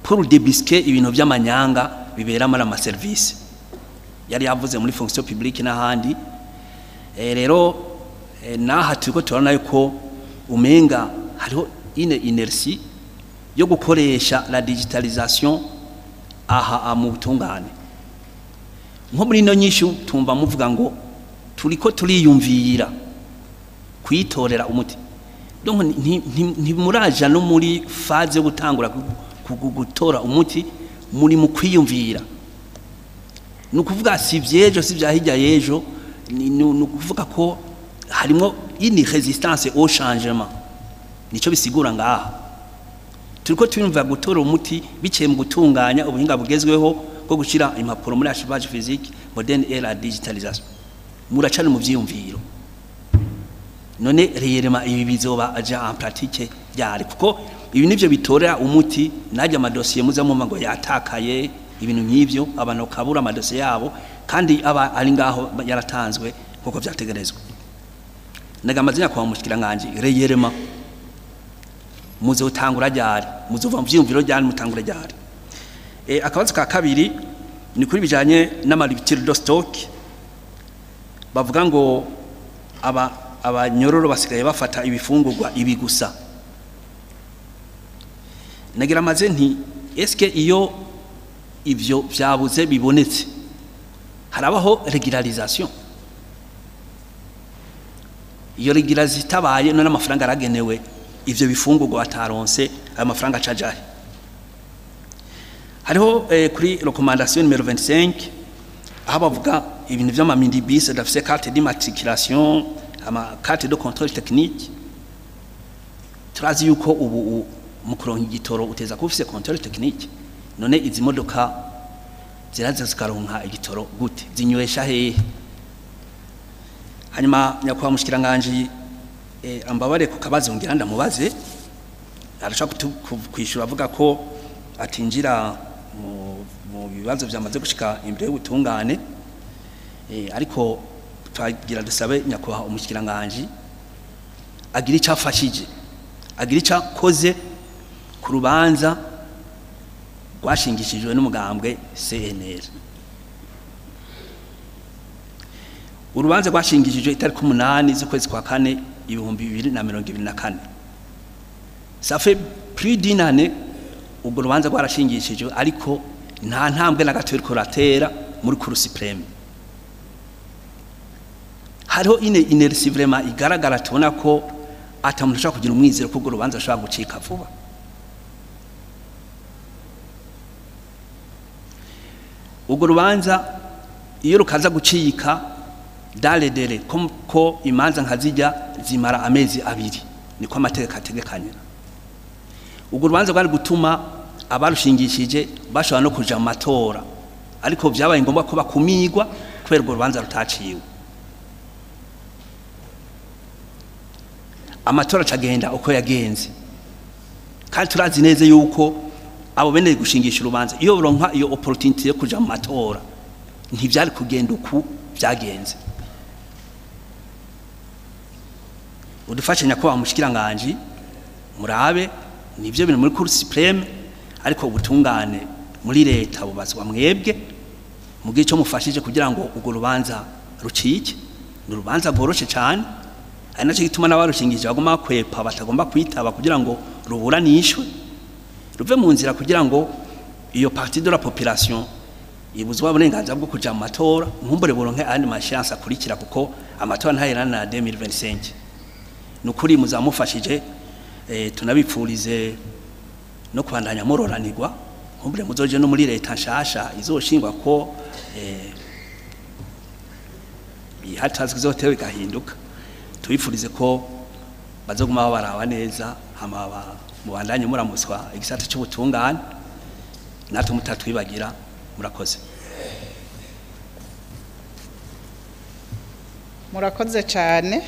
pour débusquer ibintu by'amanyanga bibera muri amaserivisi, yari yavuze muri fonction publique n'ahandi. Rero naha turiko turabona yuko umenga hariho une inertie yo gukoresha la digitalisation aha mu butungane. Nko muri ino nyishu tumva muvuga ngo turiko turiyumvira kuyitorera umuti, donc ntimuraja no muri phase yo gutangura gutora umuti, muri mu kwiyumvira. Ni ukuvuga si vyejo si vya hirya y'ejo, ni ukuvuga ko harimo une résistance au changement, nico bisigura ngaha. Turiko turiyumvira gutora umuti biciye mu gutunganya ubuhinga bugezweho bwo gushira impapuro muri archivage physique moderne et la digitalisation. Muracana mu vyiyumviro. None réellement ibi bizoba aja en pratique ryari? Kuko ibi nivyo bitorera umuti najya amadosiye muza mu ngo yatakaye, ibintu nk'ivyo, abantu kabura amadosiye yabo kandi aba ari ngaho yaratanzwe nkuko vyategerezwa. Naga kwa mushikiranganje, réellement muzotangura ryari? Muzova mu vyiyumviro ryari, mutangura ryari? Akabazo ka kabiri ni kuri bijanye n'ama rupture de stock. Bavuga ngo aba abanyororo basigaye bafata ibifungurwa ibi gusa. Nagira maze nti eske iyo ivyo vyabuze bibonetse harabaho régularisation? Iyo régularisation itabaye, none amafaranga aragenewe ivyo bifungurwa bataronse, ayo mafaranga acajahe? Hariho kuri recommandation numéro 25 aho bavuga ibintu vy'ama minibus adafise carte d'immatriculation, ama carte de contrôle technique. Turazi yuko ubu mu kuronka igitoro uteza kuba ufise contrôle technique. None izi modoka ziraza zikaronka igitoro gute? Zinywesha hehe? Hanyuma nyakubahwa mushikiranganji, ambabare ku kabazo ngira ndamubaze, arashaka kwishura avuga ko atinjira mu bibazo byamaze gushika imbere y'ubutungane, ariko twagira dusabe nyakubahwa umushikiranganji agira icyo afashije, agira icyo akoze ku rubanza rwashingishijwe n'umugambwe CNL. Urubanza rwashingishijwe itariki 8 z'ukwezi kwa kane 2024. Ça fait plus d'une année ubwo rubanza rwarashingishijwe, ariko nta ntambwe na gato iriko ratera muri Cour suprême. Hariho une inertie vraiment igaragara, tubona ko ata muntu ashobora kugira umwizero ko urwo rubanza ashobora gucika vuba. Urwo rubanza iyo rukaza gucika dans les délais, ko imanza nkazijya zimara amezi 2, niko amategeko ategekanya, urwo rubanza rwari gutuma abarushingishije bashobora no kuja mu matora, ariko vyabaye ngombwa ko bakumigwa kubera urwo rubanza rutaciwe. Amatora acagenda uko yagenze, kandi turazi neza yuko abo bene gushingisha urubanza iyo baronka iyo opportunity yo kuja mu matora ntivyari kugenda uku vyagenze. Udufashe nyakubahwa mushikiranganji, murabe nivyo bintu muri Cour suprême, ariko ubutungane muri leta bubazwa mwebwe, mugihe cyo mufashije kugira ngo urwo rubanza rucike. Ni urubanza rworoshe cyane, ari nacyo gituma n'abarushingije bagomba kwepa, batagomba kwitaba kugira ngo ruburanishwe, ruve mu nzira, kugira ngo iyo partie de la population ibuzwa uburenganzira bwo kuja mu matora, nkumbure buronke ayandi ma échéances akurikira, kuko amatora ntaherana na 2025. Nukuri muzamufashije, tunabipfurize no kubandanya mororanirwa. Nkumbure muzoje no muri leta nshasha izoshingwa, ko ihatazwi izotewe igahinduka. Tubifurize ko bazoguma baraba neza, hama mubandanye muramuswa igisata cy'ubutungane, natwe mutatwibagira. Murakoze. Murakoze cyane.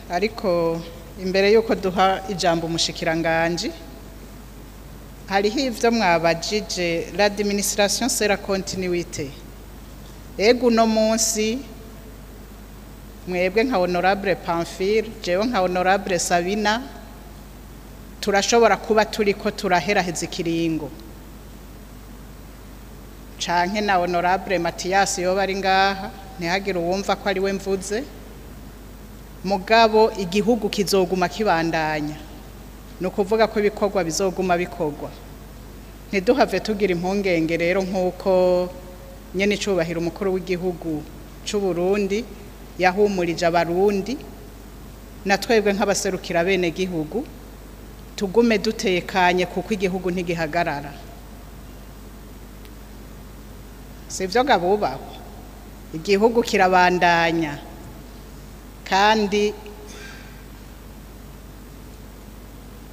Ariko imbere y'uko duha ijambo umushikiranganji, hariho ibyo mwabajije. L'administration, c'est la continuité. Ego, uno munsi mwebwe nka honorable Pamphile, jewe nka honorable Sabina, turashobora kuba turiko turaheraheza ikiringo, canke na honorable Mathias yoba ari ngaha, ntihagire uwumva ko ari we mvuze. Mugabo igihugu kizoguma kibandanya, ni ukuvuga ko ibikorwa bizoguma bikorwa. Ntiduhave tugira impungenge rero, nk'uko nyene icubahiro umukuru w'igihugu c'u Burundi yahumurije Abarundi, na twebwe nk'abaserukira bene gihugu tugume dutekanye, kuko igihugu ntigihagarara. Sivyo gabubahwa? Igihugu kirabandanya, kandi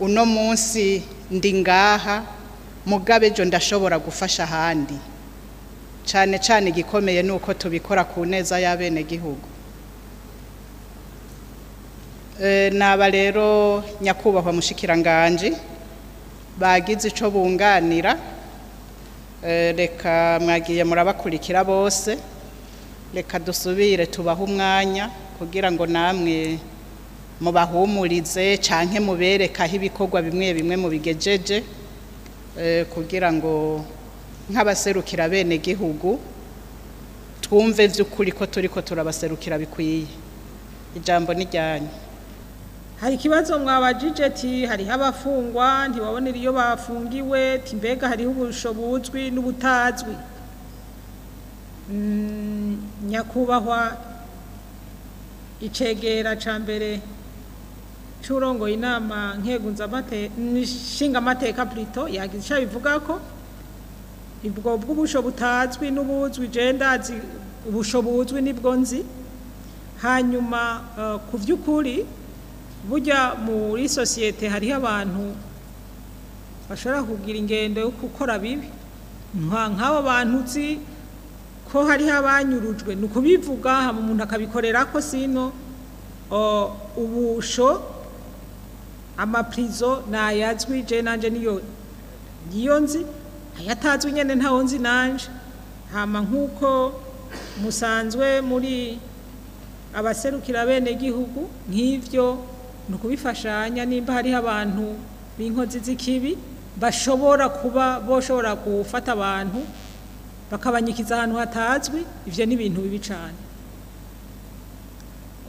uno munsi ndi ngaha, mugabe ejo ndashobora gufasha ahandi. Cane cane igikomeye ni uko tubikora ku neza y'abenegihugu. Naba rero nyakubahwa mushikiranganji bagize ico bunganira. Reka mwagiye murabakurikira bose, reka dusubire tubahe umwanya kugira ngo namwe mubahumurize canke mubereke aho ibikorwa bimwe bimwe mubigejeje, kugira ngo nk'abaserukira bene gihugu twumve vy'ukuri ko turiko turabaserukira bikwiye. Ijambo ni ryanyu. Hari ikibazo mwabajije ati hariho abafungwa ntibabonera iyo bafungiwe, ati mbega hariho ubusho buzwi n'ubutazwi? Nyakubahwa icegera ca mbere c'urongoye inama nshingamateka plutôt yagize ico abivugako, ubwo bw'ubusho butazwi n'ubuzwi. Je ndazi ubusho buzwi, nibwo nzi. Hanyuma ku vy'ukuri, burya muri société hariho abantu bashobora kugira ingendo yo gukora bibi. Nk'abo bantu uzi ko hariho abanyurujwe, ni ukubivuga, hama umuntu akabikorerako. Sinon ubusho, ama prisons nayazwi, je nanje niyo nzi. Ayatazwi nyene ntawo nzi nanje. Hama nk'uko musanzwe muri abaserukira bene gihugu, nk'ivyo ni ukubifashanya. Nimba hariho abantu b'inkozi z'ikibi bashobora kuba boshobora gufata abantu bakabanyikiza ahantu hatazwi, ivyo ni ibintu bibi cane.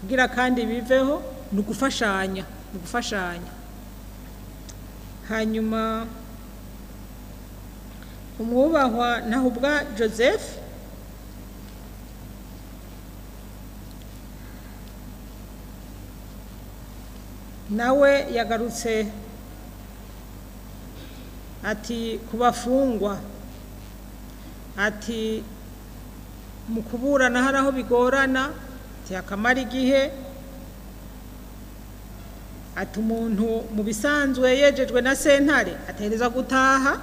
Kugira kandi biveho ni ugufashanya, ni ugufashanya. Hanyuma umwubahwa Ntahubwa Joseph nawe yagarutse ati kubafungwa, ati mu kuburana hari aho bigorana, ati akamara igihe, ati umuntu mu bisanzwe yejejwe na sentare ategerezwa gutaha,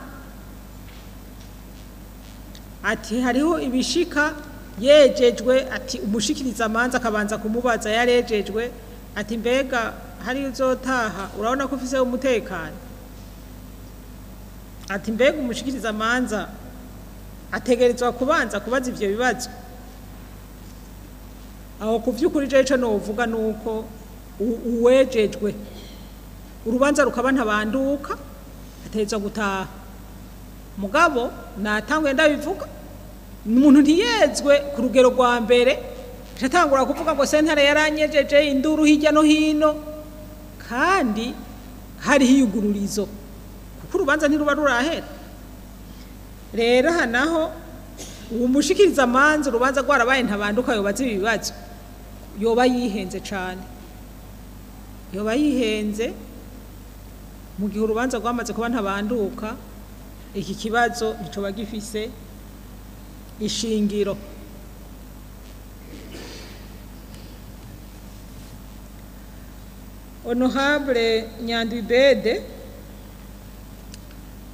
ati hariho ibishika yejejwe, ati umushikiriza amanza akabanza kumubaza yarejejwe, ati mbega hari uzotaha, urabona ko ufise umutekano? Ati mbega umushikiriza amanza ategerezwa kubanza kubaza ivyo bibazo? Aho ku vy'ukuri je ico novuga nuko uwejejwe urubanza rukaba ntabanduka ategerezwa gutaha. Mugabo natanguye ndabivuga, umuntu ntiyezwe ku rugero rwa mbere. Atangura kuvuga ngo sentare yaranyejeje, induru hirya no hino, kandi hariho iyugururizo kuko urubanza ntiruba rurahera. Rero aha naho uwo mushikiriza amanza urubanza rwarabaye ntabanduka yobaza ibi bibazo, yoba yihenze cane, yoba yihenze. Mu gihe urubanza rwamaze kuba ntabanduka, iki kibazo nticoba gifise ishingiro. Honorable Nyandwi Bede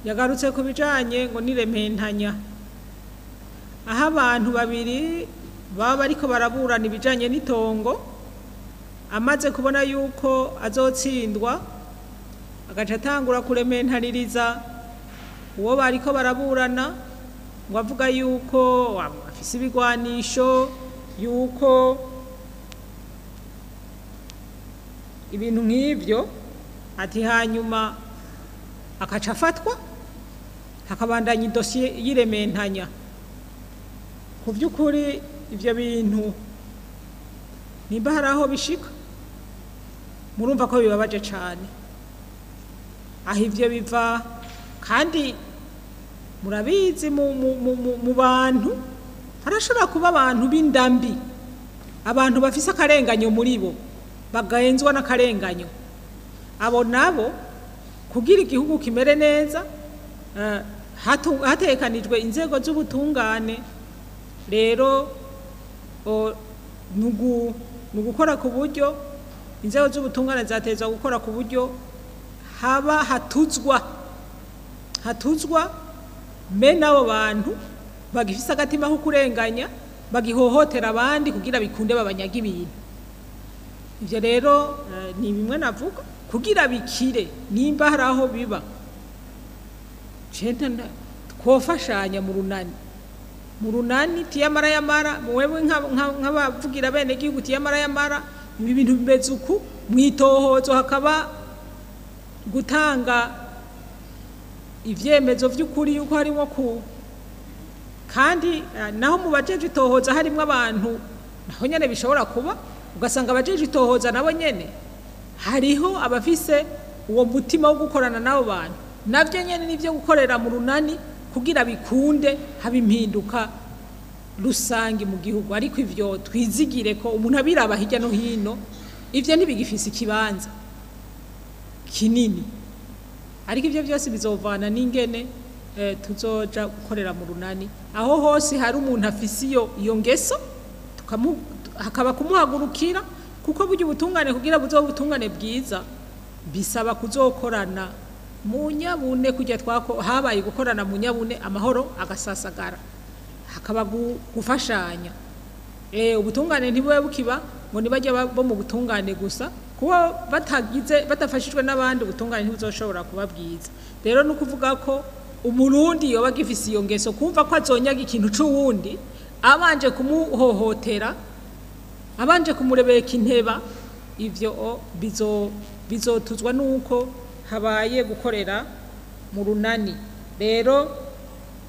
yagarutse ku bijanye ngo n'irementanya, aho abantu babiri baba bariko baraburana ibijanye n'itongo, amaze kubona yuko azotsindwa agaca atangura kurementaniriza uwo bariko baraburana, ngo avuga yuko afise ibigwanisho, yuko ibintu nk'ivyo, ati hanyuma akaca afatwa hakabandanya idosiye y'irementanya. Ku by'ukuri ivyo bintu nimba hari aho bishika, murumva ko bibabaje cane aho ivyo biva. Kandi murabizi mu bantu harashobora kuba abantu b'indambi, abantu bafise akarenganyo muri bo, bagenzwa n'akarenganyo. Abo nabo kugira igihugu kimere neza, hatekanijwe inzego z'ubutungane. Rero nugukora ku buryo inzego z'ubutungane zatezwa gukora ku buryo haba hatuzwa mene abo bantu bagifise agatima ko kurenganya, bagihohotera abandi kugira bikunde babanyaga ibintu. Ivyo rero ni bimwe navuga kugira bikire nimba hari aho biba. Twofashanya mu runani, mu runani tiyamara yamara, mwewe nk'abavugira bene gihugu tiyamara yamara, ibi bintu bimeze uku, mwitohozo hakaba gutanga ivyemezo vy'ukuri yuko harimo ku, kandi naho mu bajeje itohoza harimo abantu naho nyene bishobora kuba, ugasanga abajeje itohoza nabo nyene hariho abafise uwo mutima wo gukorana nabo bantu, navyo nyene nivyo gukorera mu runani kugira bikunde haba impinduka rusangi mu gihugu. Ariko ivyo twizigire ko umuntu abiraba hirya no hino, ivyo ntibigifise ikibanza kinini, ariko ivyo byose bizovana n'ingene tuzoja gukorera mu runani. Aho hose hari umuntu afise iyo ngeso, hakaba kumuhagurukira, kuko burya ubutungane kugira buzobe ubutungane bwiza bisaba kuzokorana mu nyabune, kujya twako habaye gukorana mu nyabune, amahoro agasasagara, hakaba gufashanya. Ubutungane ntibube bukiba ngo nibajya bo mu butungane gusa, kuba batagize batafashijwe n'abandi ubutungane ntibuzoshobora kuba bwiza. Rero no kuvuga ko umurundi yoba agifise iyo ngeso, kumva ko azonyaga ikintu c'uwundi abanje kumuhohotera, abanje kumurebeka inteba, ivyo bizotuzwa nuko habaye gukorera mu runani. Rero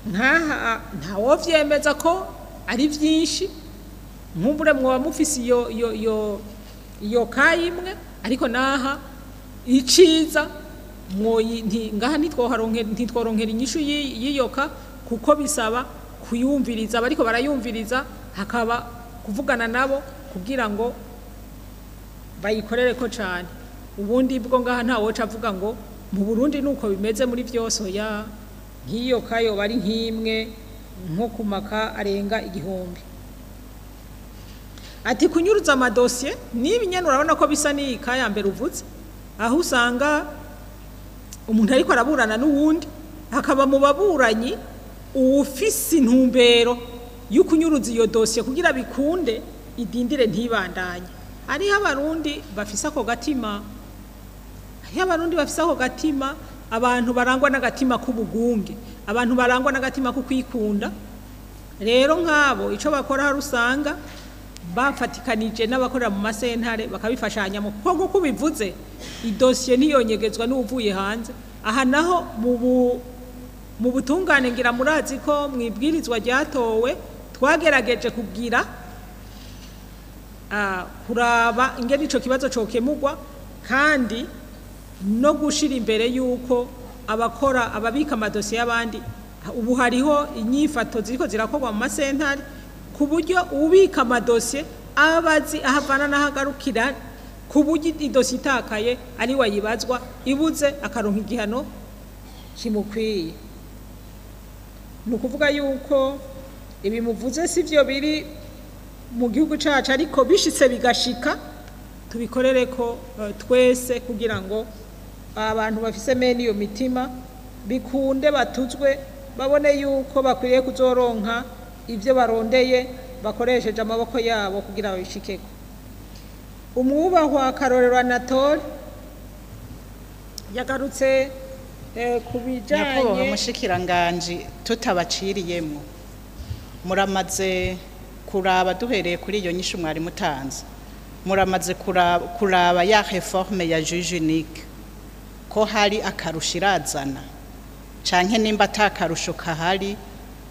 nkaha ntawovyemeza ko ari vyinshi, nkumbure mwoba mufise iyo kayimwe, ariko naha iciza ngaha ntitworonkera inyishu yiyoka, kuko bisaba kuyumviriza bariko barayumviriza, hakaba kuvugana nabo kugira ngo bayikorere ko cane. Ubundi bwo ngaha nta woca avuga ngo mu Burundi nuko bimeze muri vyose, ya nkiyo kayo bari nkimwe nko kumaka arenga 1000. Ati kunyuruza amadosiye nibi nyene urabona ko bisa ni kaya mbere uvuze, aho usanga umuntu ariko araburana n'uwundi, hakaba mu baburanyi uwufise intumbero y'ukunyuruza iyo dosiye kugira bikunde idindire ntibandanye. Hariho abarundi bafise ako gatima, hariho abarundi bafise ako gatima, abantu barangwa n'agatima k'ubugunge, abantu barangwa n'agatima ko kwikunda. Rero nk'abo ico bakora hari usanga bafatikanije n'abakorera mu masentare bakabifashanya, kuko nk'uko ubivuze idosiye ntiyonyegezwa n'uvuye hanze. Aha naho mu butungane ngira murazi ko mwibwirizwa ryatowe twagerageje kugira kuraba ingene ico kibazo cokemurwa, kandi no gushira imbere yuko abakora ababika amadosiye y'abandi. Ubu hariho inyifato ziriko zirakorwa mu masentare ku buryo ubika amadosiye aba azi aho avana n'aho agarukira, ku buryo idosiye itakaye ari we ayibazwa, ibuze akaronka igihano kimukwiye. Ni ukuvuga yuko ibi muvuze si byo biri mu gihugu cacu, ariko bishitse bigashika tubikorere ko twese, kugira ngo abantu bafise mene iyo mitima bikunde batuzwe, babone yuko bakwiriye kuzoronka ibyo barondeye bakoresheje amaboko yabo kugira babishikeko. Umwubahwa Karorero Anatole yagarutse ku Nyakubahwa bijanye mushikiranganji, tutabaciriyemo, muramaze kuraba, duhereye kuri iyo nyishu mwari mutanze, muramaze kuraba ya réforme ya juge unique ko hari akarusho irazana, canke nimba ata karusho kahari,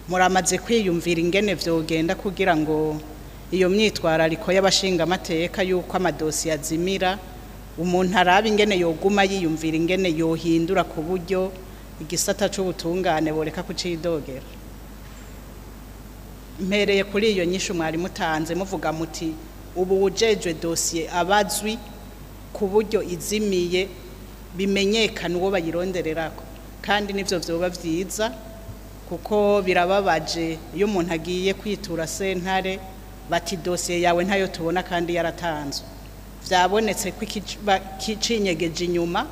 muramaze kwiyumvira ingene vyogenda kugira ngo iyo myitwarariko y'abashingamateka y'uko amadosiye azimira, umuntu araba ingene yoguma yiyumvira ingene yohindura ku buryo igisata c'ubutungane boreka kucidogera? Mpereye kuri iyo nyishu mwari mutanze, muvuga muti ubu wujejwe dosiye abazwi, ku buryo izimiye bimenyekana uwo bayirondererako. Kandi nivyo vyoba vyiza, kuko birababaje iyo umuntu agiye kwitura sentare bati: "Dosiye yawe ntayo tubona," kandi yaratanzwe. Vyabonetse ko ikicinyegeje inyuma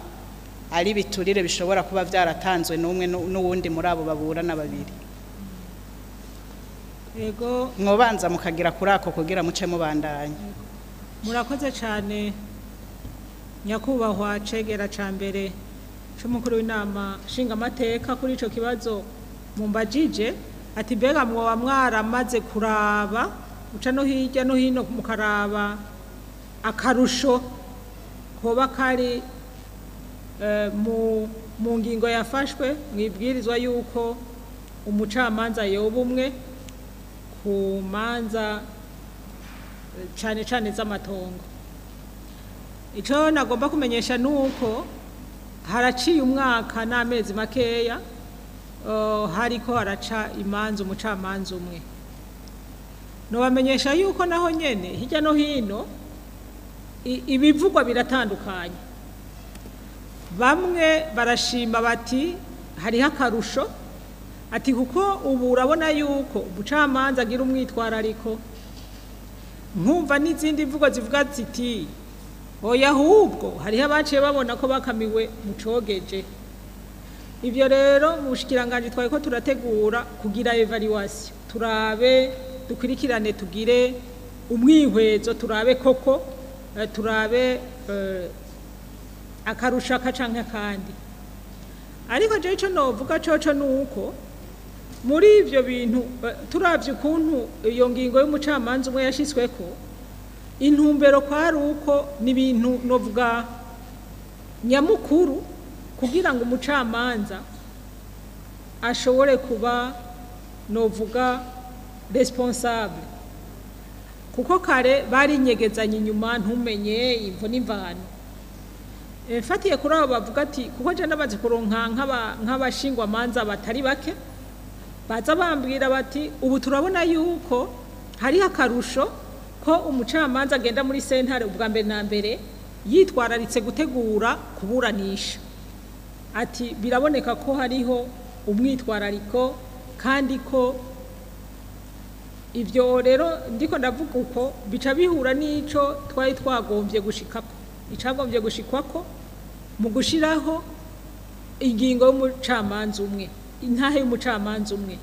ari biturire bishobora kuba vyaratanzwe n'umwe n'uwundi muri abo baburana babiri. Ego. Mwobanza mukagira kuri ako kugira muce mubandanya. Murakoze cyane, nyakubahwa cegera ca mbere c'umukuru w'Inama Nshingamateka, kuri ico kibazo mumbajije, ati mbega mwoba mwaramaze kuraba uca no hirya no hino mukaraba akarusho koba kari mu ngingo yafashwe mwibwirizwa yuko umucamanza yoba umwe ku manza cane cane z'amatongo. Ico nagomba kumenyesha nuko haraciye umwaka n'amezi makeya hariko haraca imanza umucamanza umwe. Nobamenyesha yuko naho nyene hirya no hino ibivugwa biratandukanye. Bamwe barashima bati hariho akarusho, ati kuko ubu urabona yuko umucamanza agira umwitwarariko. Nkumva n'izindi mvugo zivuga ziti oya, ahubwo hariho abaciye babona ko bakamiwe mu cogeje. Ibyo rero mu bushikiranganji twari ko turategura kugira évaluation, turabe, dukurikirane, tugire umwihwezo, turabe koko turabe akarusho aka canke akandi. Ariko jewe ico novuga coco nuko muri ivyo bintu turavye ukuntu iyo ngingo y'umucamanza umwe yashizweko, intumbero kwari uko ni ibintu novuga nyamukuru kugira ngo umucamanza ashobore kuba novuga responsable, kuko kare barinyegezanya inyuma ntumenye imvo n'imvano. Mfatiye kuri abo bavuga ati, kuko je namaze kuronka nk'abashingwamanza batari bake baza bambwira bati ubu turabona yuko hariho akarusho ko umucamanza agenda muri sentare ubwa mbere na mbere yitwararitse gutegura kuburanisha, ati biraboneka ko hariho umwitwarariko. Kandi ko ibyo rero ndiko ndavuga uko bica bihura n'ico twari twagombye gushikako, icagombye gushikwako mu gushiraho ingingo y'umucamanza umwe, intahe y'umucamanza umwe.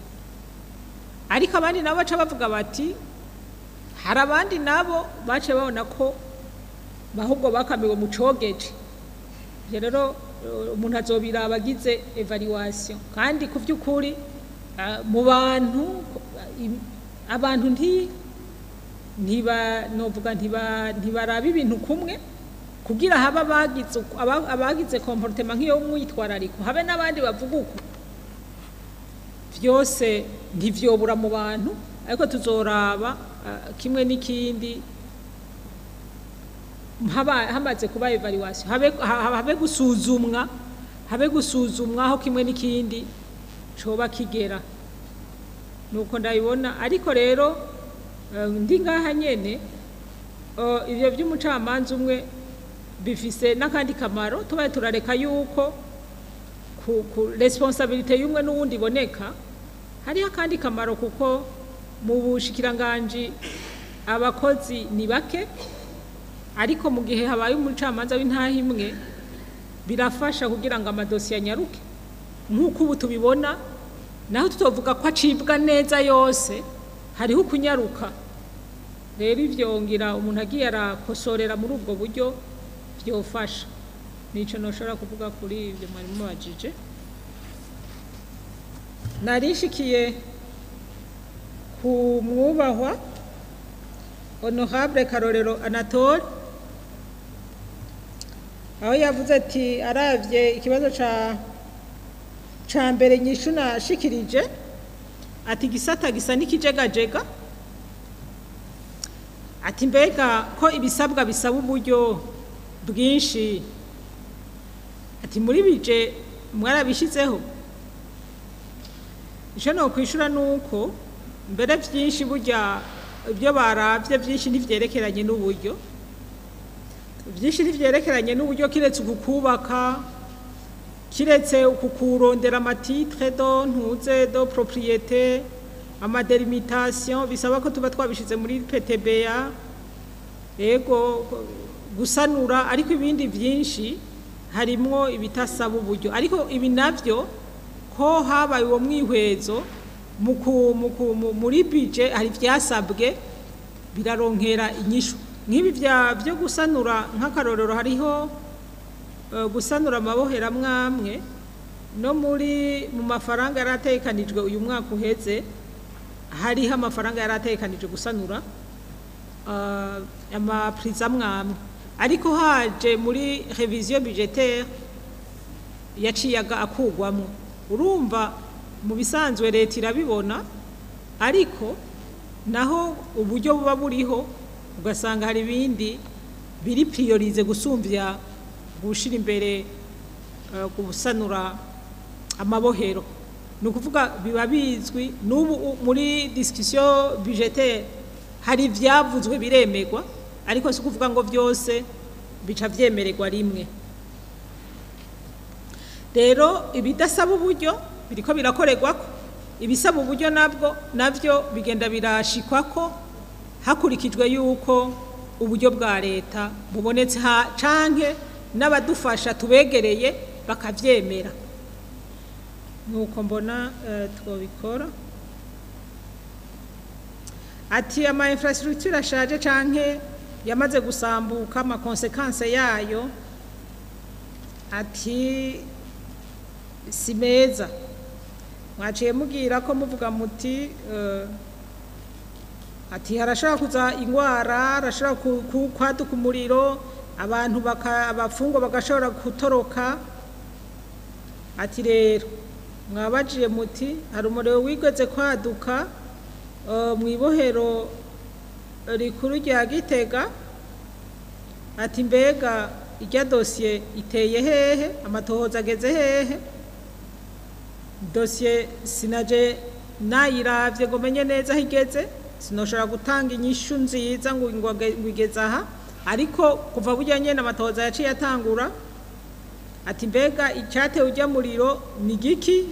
Ariko abandi nabo baca bavuga bati hari abandi nabo bace babona ko ahubwo bakamiwe mu cogeje. Ivyo rero umuntu azobiraba agize évaluation. Kandi ku vy'ukuri mu bantu abantu ntiba novuga ntibaraba ibintu kumwe, kugira haba abagize comportement nk'iyo umwitwarariko, habe n'abandi bavuga uko. Vyose ntivyobura mu bantu, ariko tuzoraba kimwe n'ikindi. Hamaze kuba evaluation, habe gusuzumwa aho kimwe n'ikindi coba kigera, nuko ndabibona. Ariko rero ndi ngaha nyene, ivyo by'umucamanza umwe bifise n'akandi kamaro. Tubaye turareka yuko ku responsabilité y'umwe n'uwundi iboneka, hariho akandi kamaro, kuko mu bushikiranganji abakozi ni bake, ariko mu gihe habaye umucamanza w'intahe imwe birafasha kugira ngo amadosiye anyaruke, nk'uko ubu tubibona. Naho tutovuga ko acibwa neza yose, hariho ukunyaruka. Rero ivyo ngira umuntu agiye arakosorera muri ubwo buryo vyofasha. Nico noshobora kuvuga kuri ivyo mwari mubajije. Narishikiye ku mwubahwa honorable Karorero Anatole, aho yavuze ati aravye ikibazo ca mbere nyishu nashikirije, ati gisata gisa n'ikijegajega, ati mbega ko ibisabwa bisaba uburyo bwinshi, ati muri budget mwarabishizeho? Icyo nokwishura ni uko mbere byinshi burya ibyo baravye byinshi ntivyerekeranye n'uburyo, byinshi ntivyerekeranye n'uburyo, kiretse uku kubaka, kiretse uku kurondera ama titres de ntuze de propriété, ama délimitation bisaba ko tuba twabishize muri PTBA, ego gusanura. Ariko ibindi byinshi harimwo ibitasaba uburyo. Ariko ibi navyo ko habaye uwo mwihwezo muri budget, hari ivyasabwe biraronkera inyishu, nk'ibi byo gusanura. Nk'akarorero, hariho gusanura amabohero amwe no muri mu mafaranga yaratekanijwe uyu mwaka uheze, hariho amafaranga yaratekanijwe gusanura ama prisons amwe, ariko haje muri révision budgétaire yaciyaga akugwamwo. Urumva mu bisanzwe leta irabibona, ariko naho uburyo buba buriho ugasanga hari ibindi biri priorisés gusumvya gushira imbere gusanura amabohero. Ni ukuvuga biba bizwi n'ubu muri discussion budgétaire hari ivyavuzwe biremerwa, ariko si ukuvuga ngo vyose bica vyemererwa rimwe. Rero ibidasaba uburyo biriko birakorerwako, ibisaba uburyo nabwo navyo bigenda birashikwako hakurikijwe yuko uburyo bwa leta bubonetse ha canke n'abadufasha tubegereye bakavyemera. Nuko mbona twobikora. Ati ama infrastructure ashaje canke yamaze gusambuka, ama conséquences yayo ati si meza. Mwaciye mubwira ko muvuga muti ati harashobora kuza ingwara, harashobora kwaduka umuriro, abantu abafungwa bagashobora gutoroka. Ati rero mwabajiye muti hari umuriro wigeze kwaduka mw'ibohero rikuru rya Gitega, ati mbega irya dosiye iteye hehe, amatohoza ageze hehe? Dosiye sinaje nayiravye ngo menye neza aho igeze, sinoshobora gutanga inyishu nziza ngo igeze aha, ariko kuva burya nyene amatohoza yaciye atangura. Ati mbega icyatewe ujya muriro ni giki?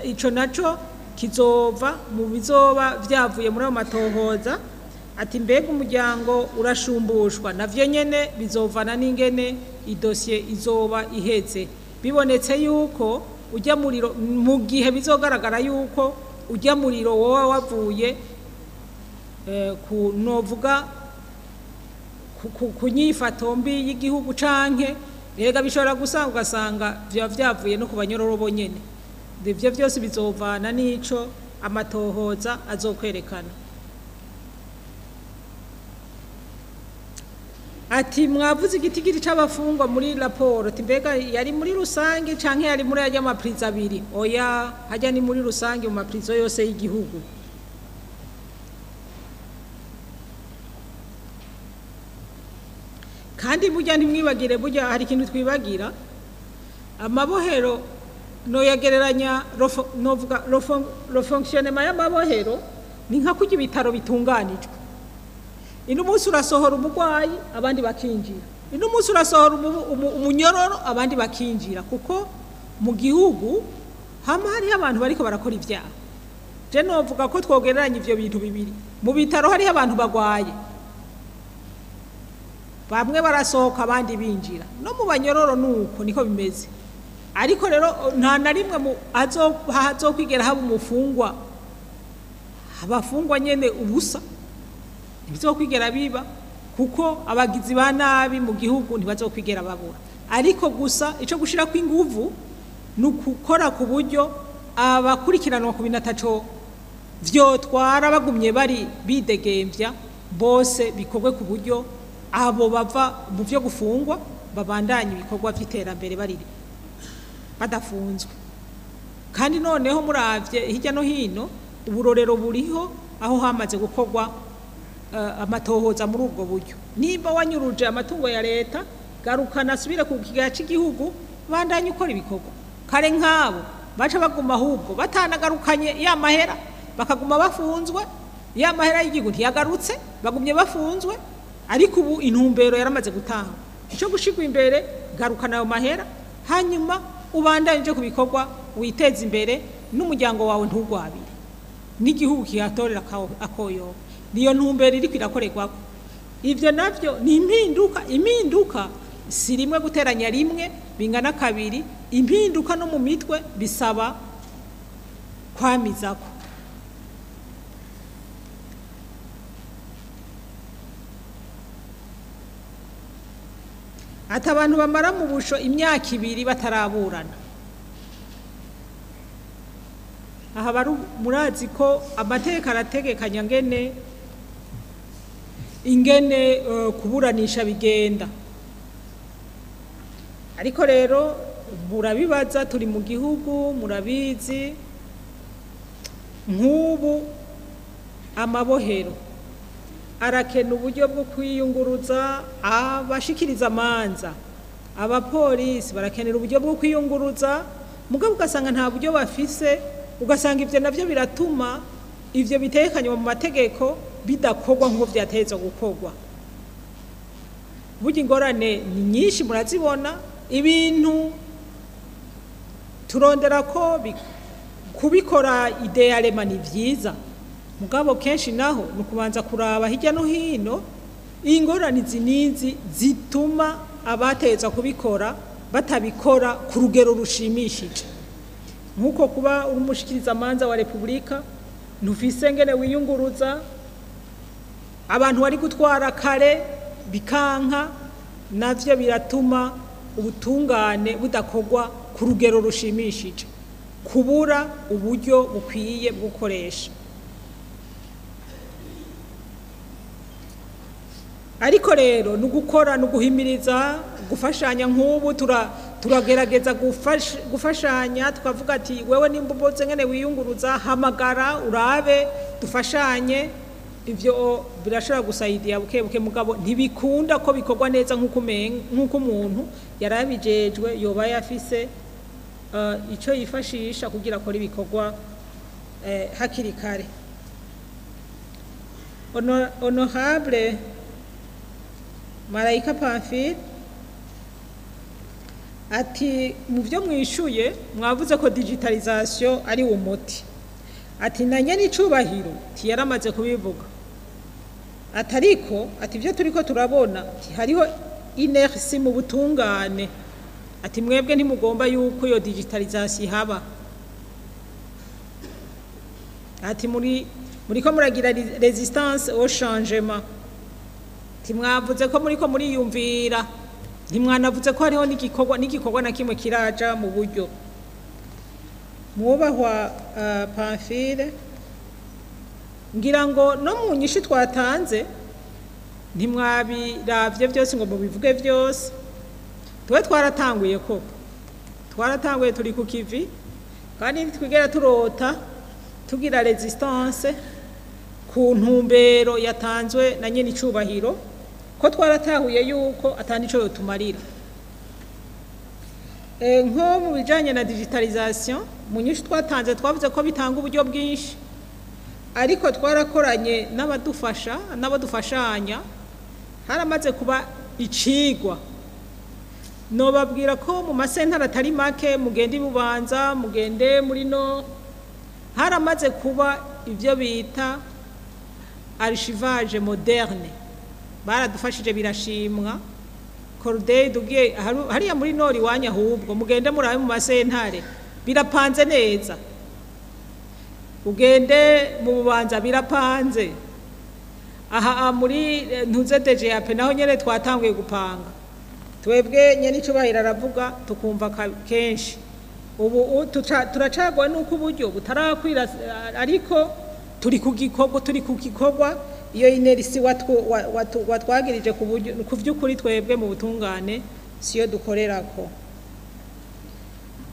Ico naco kizova mu bizoba vyavuye muri ayo matohoza. Ati mbega umuryango urashumbushwa? Navyo nyene bizovana n'ingene idosiye izoba iheze. Bibonetse yuko ujya muriro, mu gihe bizogaragara yuko ujya muriro wowe wavuye ku novuga ku nyifato mbi y'igihugu, canke rega bishobora gusanga ugasanga vyoba vyavuye no ku banyororo bonyene, ivyo vyose bizovana n'ico amatohoza azokwerekana. Ati mwavuze igitigiri c'abafungwa muri raporo, ati mbega yari muri rusange canke yari muri arya ma prisons abiri? Oya, hajya ni muri rusange, mu ma prisons yose y'igihugu. Kandi Kandi burya ntimwibagire, burya hari ikintu twibagira, amabohero noyagereranya novuga le fonctionnement y'amabohero ni nka kurya ibitaro bitunganijwe. Ino munsi urasohora umurwayi abandi bakinjira, ino munsi urasohora umunyororo abandi bakinjira, kuko mu gihugu hama hariho abantu bariko barakora ivyaha. Je novuga ko twogereranya ivyo bintu bibiri. Mu bitaro hariho abantu bagwaye, bamwe barasohoka abandi binjira, no mu banyororo nuko niko bimeze. Ariko rero nta na rimwe hazokwigera haba umufungwa, abafungwa nyene ubusa ntibizokwigera biba, kuko abagizi ba nabi mu gihugu ntibazokwigera babura. Ariko gusa ico gushirako inguvu ni ukukora ku buryo abakurikiranwa ku bintu ataco vyotwara bagumye bari bidegemvya bose, bikorwe ku buryo abo bava mu vyo gufungwa babandanye ibikorwa vy'iterambere bari badafunzwe. Kandi noneho muravye hirya no hino uburorero buriho aho hamaze gukorwa amatohoza muri ubwo buryo. Nimba wanyuruje amatungo ya leta, garukana asubire ku kigega c'igihugu, bandanye ukora ibikorwa. Kare nk'abo baca baguma ahubwo batanagarukanye ya mahera, bakaguma bafunzwe, ya mahera y'igihugu ntiyagarutse, bagumye bafunzwe. Ariko ubu intumbero yaramaze gutangwa, ico gushirwa imbere, garukana ayo mahera, hanyuma ubandanye ku bikorwa, witeze imbere n'umuryango wawe ntugwabire, n'igihugu kihatorera akoyoba. Niyo ntumbero iriko irakorerwako. Ivyo navyo ni impinduka. Impinduka si rimwe guteranya rimwe bingana kabiri, impinduka no mu mitwe bisaba kwamizako. Ati abantu bamara mu busho imyaka 2 bataraburana. Aha bari murazi ko amateka arategekanya ingene kuburanisha bigenda. Ariko rero murabibaza, turi mu gihugu murabizi, nk'ubu amabohero arakena uburyo bwo kwiyunguruza, abashikiriza amanza, abapolisi barakenera uburyo bwo kwiyunguruza, mugabo ugasanga nta buryo bafise, ugasanga ivyo navyo biratuma ivyo bitekanywa mu mategeko bidakorwa nk'uko vyatezwa gukorwa. Burya ingorane ni nyinshi murazibona, ibintu turondera ko kubikora idéalement ni vyiza, mugabo kenshi naho ni ukubanza kuraba hirya no hino ingorane izi n'izi zituma abateza kubikora batabikora ku rugero rushimishije. Nk'uko kuba uri umushikirizamanza wa Repubulika ntufise ngene wiyunguruza, abantu bari gutwara kare bikanka, navyo biratuma ubutungane budakorwa ku rugero rushimishije, kubura uburyo bukwiye bwo gukoresha. Ariko rero ni ugukora, ni uguhimiriza, gufashanya. Nk'ubu turagerageza gufashanya, tukavuga ati wewe nimba uboze ngene wiyunguruza, hamagara urabe dufashanye. Ivyo birashobora gusaidia buke buke, mugabo ntibikunda ko bikorwa neza nk'uko umuntu yarabijejwe yoba yafise ico yifashisha kugira akore ibikorwa hakiri kare. Honorable Marayika Pamphile ati mu byo mwishuye mwavuze ko digitalisation ari umuti. Ati nanye n'icubahiro tiyaramaze kubivuga. Ati ariko ati ibyo turiko turabona ati hariho inertie mu butungane. Ati mwebwe ntimugomba yuko iyo digitalisation ihaba. Ati muriko muragira resistance au changement. Ati mwavuze ko muriko muriyumvira, ntimwanavuze ko hariho n'igikorwa na kimwe kiraja mu buryo. Mwubahwa Pamphile, ngira ngo no mu nyishu twatanze ntimwabiravye byose ngo mubivuge byose. Twe twaratanguye koko, twaratanguye turi ku kivi, kandi ntitwigera turota tugira resistance ku ntumbero yatanzwe na nyene icubahiro. Ko twaratahuye yuko atanico yotumarira. Nko mu bijanye na digitalisation, mu nyinshi twatanze twavuze ko bitanga uburyo bwinshi, ariko twarakoranye n'abadufasha n'abadufashanya, haramaze kuba icigwa. Nobabwira ko mu masentare atari make, mugende ibubanza, mugende muri no, haramaze kuba ibyo bita archivage moderne. Baradufashije birashimwa. Corday dugiye hariya muri nori wanya, ahubwo mugende murabe mu masentare birapanze neza, ugende mu bubanza birapanze, aha muri ntuze DGAP naho nyene twatanguye gupanga. Twebwe nyene icubahiro aravuga tukumva kenshi. Ubu turacagwa nuko uburyo butarakwira, ariko turi ku gikorwa, turi ku gikorwa. Iyo inerisi watwagirije ku buryo ku vy'ukuri twebwe mu butungane siyo dukorerako.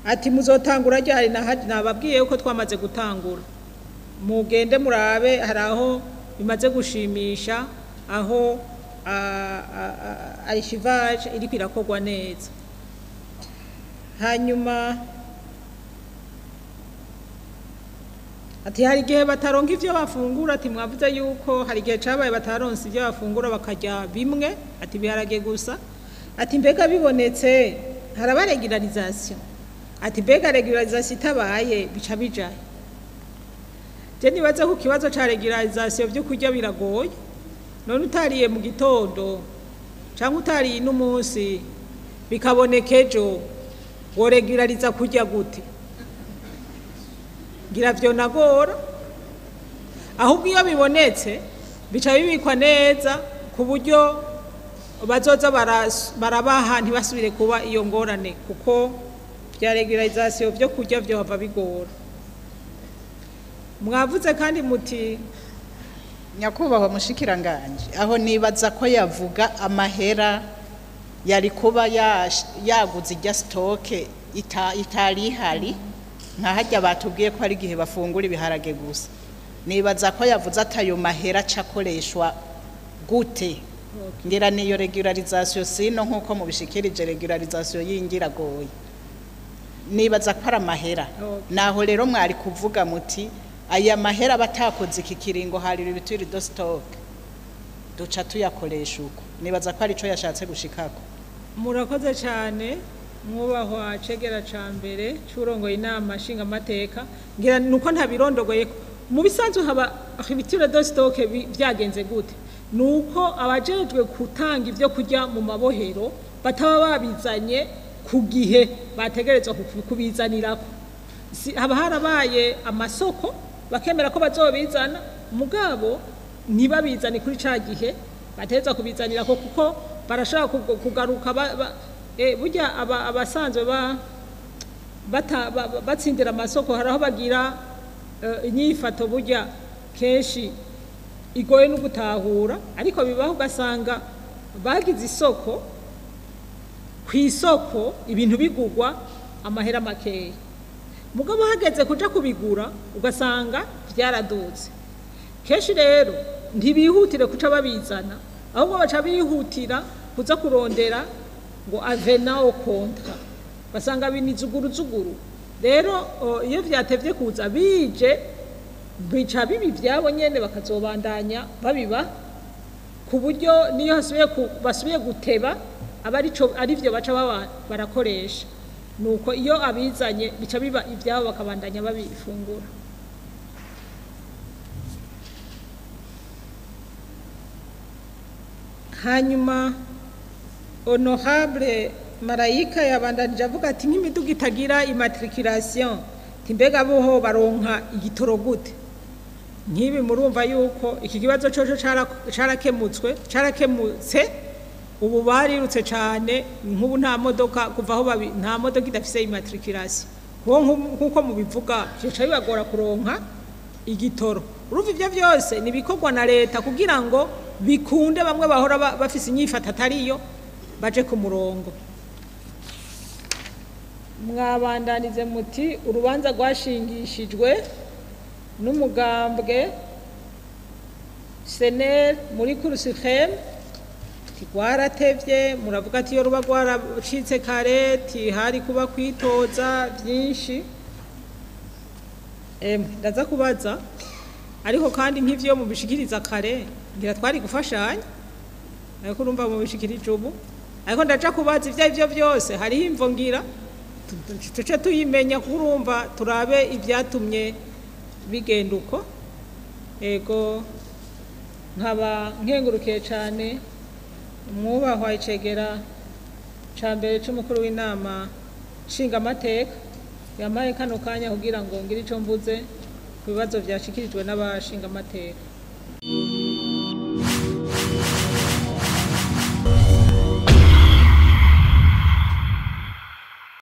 Ati muzotangura ryari? Nababwiye yuko twamaze gutangura. Mugende murabe, hari aho bimaze gushimisha, aho archivage iriko irakorwa neza. Hanyuma ati hari igihe bataronka ivyo bafungura, ati mwavuze yuko hari igihe cabaye bataronse ivyo bafungura bakarya bimwe, ati biharage gusa. Ati mbega bibonetse haraba regularisation? Ati mbega regularisation itabaye bica bijahe? Je nibaza ko ikibazo ca regularisation vyo kurya biragoye. None utariye mu gitondo canke utariye n'umunsi bikaboneka ejo, woregulariza kurya gute? Ngira vyo nagora. Ahubwo iyo bibonetse bica bibikwa neza ku buryo bazoza barabaha ntibasubire kuba iyo ngorane, kuko bya regularisation vyo kurya vyo hava bigora. Mwavuze kandi muti Nyakubahwa mushikiranganje, aho nibaza ko yavuga amahera yari kuba yaguze ijya stock itari ihari, nka harya batubwiye ko hari igihe bafungura ibiharage gusa. Nibaza ko yavuze atayo mahera acakoreshwa gute. Ngira niyo regularisation, sino nkuko mubishikirije regularisation yingiragoye. Nibaza ko ari amahera. Naho rero mwari kuvuga muti aya mahera batakoze iki kiringo hari rupture de stock, duca tuyakoresha uko. Nibaza ko arico yashatse gushikako. Murakoze cyane mwubahwa cegera ca mbere c'urongoye inama nshingamateka. Ngira nuko ntabirondogoye. Mu bisanzwe haba rupture de stock vyagenze gute? Nuko abajejwe gutanga ivyo kurya mu mabohero bataba babizanye ku gihe bategerezwa kubizanirako. Haba harabaye amasoko bakemera ko bazobizana, mugabo ntibabizane kuri ca gihe bategerezwa kubizanirako, kuko barashaka kugaruka burya abasanzwe batsindira amasoko hari aho bagira inyifato burya kenshi igoye no gutahura, ariko bibaho ugasanga bagize isoko, ku isoko ibintu bigurwa amahera makeya, mugabo hageze kuja kubigura ugasanga vyaradutse. Kenshi rero ntibihutire kuca babizana, ahubwo baca bihutira kuza kurondera ngo avenant au contrat, basanga binizuguruzuguru. Rero iyo vyatevye kuza bije bica bibi vyabo nyene, bakazobandanya babiba ku buryo niyo basubiye guteba aba arivyo baca baba barakoresha. Nuko iyo abizanye bica biba ivyabo bakabandanya babifungura. Hanyuma honorable Marayika yabandanije avuga ati nk'imiduga itagira immatriculation, ati mbega boho baronka igitoro gute? Nk'ibi murumva yuko iki kibazo coco carakemutswe, carakemutse. Ubu barirutse cane, nk'ubu nta modoka kuva aho babi, nta modoka idafise immatriculation. Nkuko mubivuga vyoca bibagora kuronka igitoro. Urumva ivyo vyose ni ibikorwa na leta kugira ngo bikunde bamwe bahora bafise inyifata atariyo baje ku murongo. Mwabandanize muti urubanza rwashingishijwe n'umugambwe SNL muri Cour suprême. Rwaratevye, muravuga ati iyo ruba rwaracitse kare tihari kuba kwitoza byinshi. Ndaza kubaza, ariko kandi nk'ivyo mubishikiriza kare ngira twari gufashanya, ariko urumva mubishikirije ubu. Ariko ndaja kubaza ivyo arivyo byose, hariho imvo ngira tuce tuyimenya, kuko urumva turabe ibyatumye bigenda uko. Ego, nkaba nkengurukiye cyane umwubahwa icegera ca mbere c'umukuru w'inama nshingamateka yampaye kano kanya kugira ngo ngire ico mvuze ku bibazo vyashikirijwe n'abashingamateka.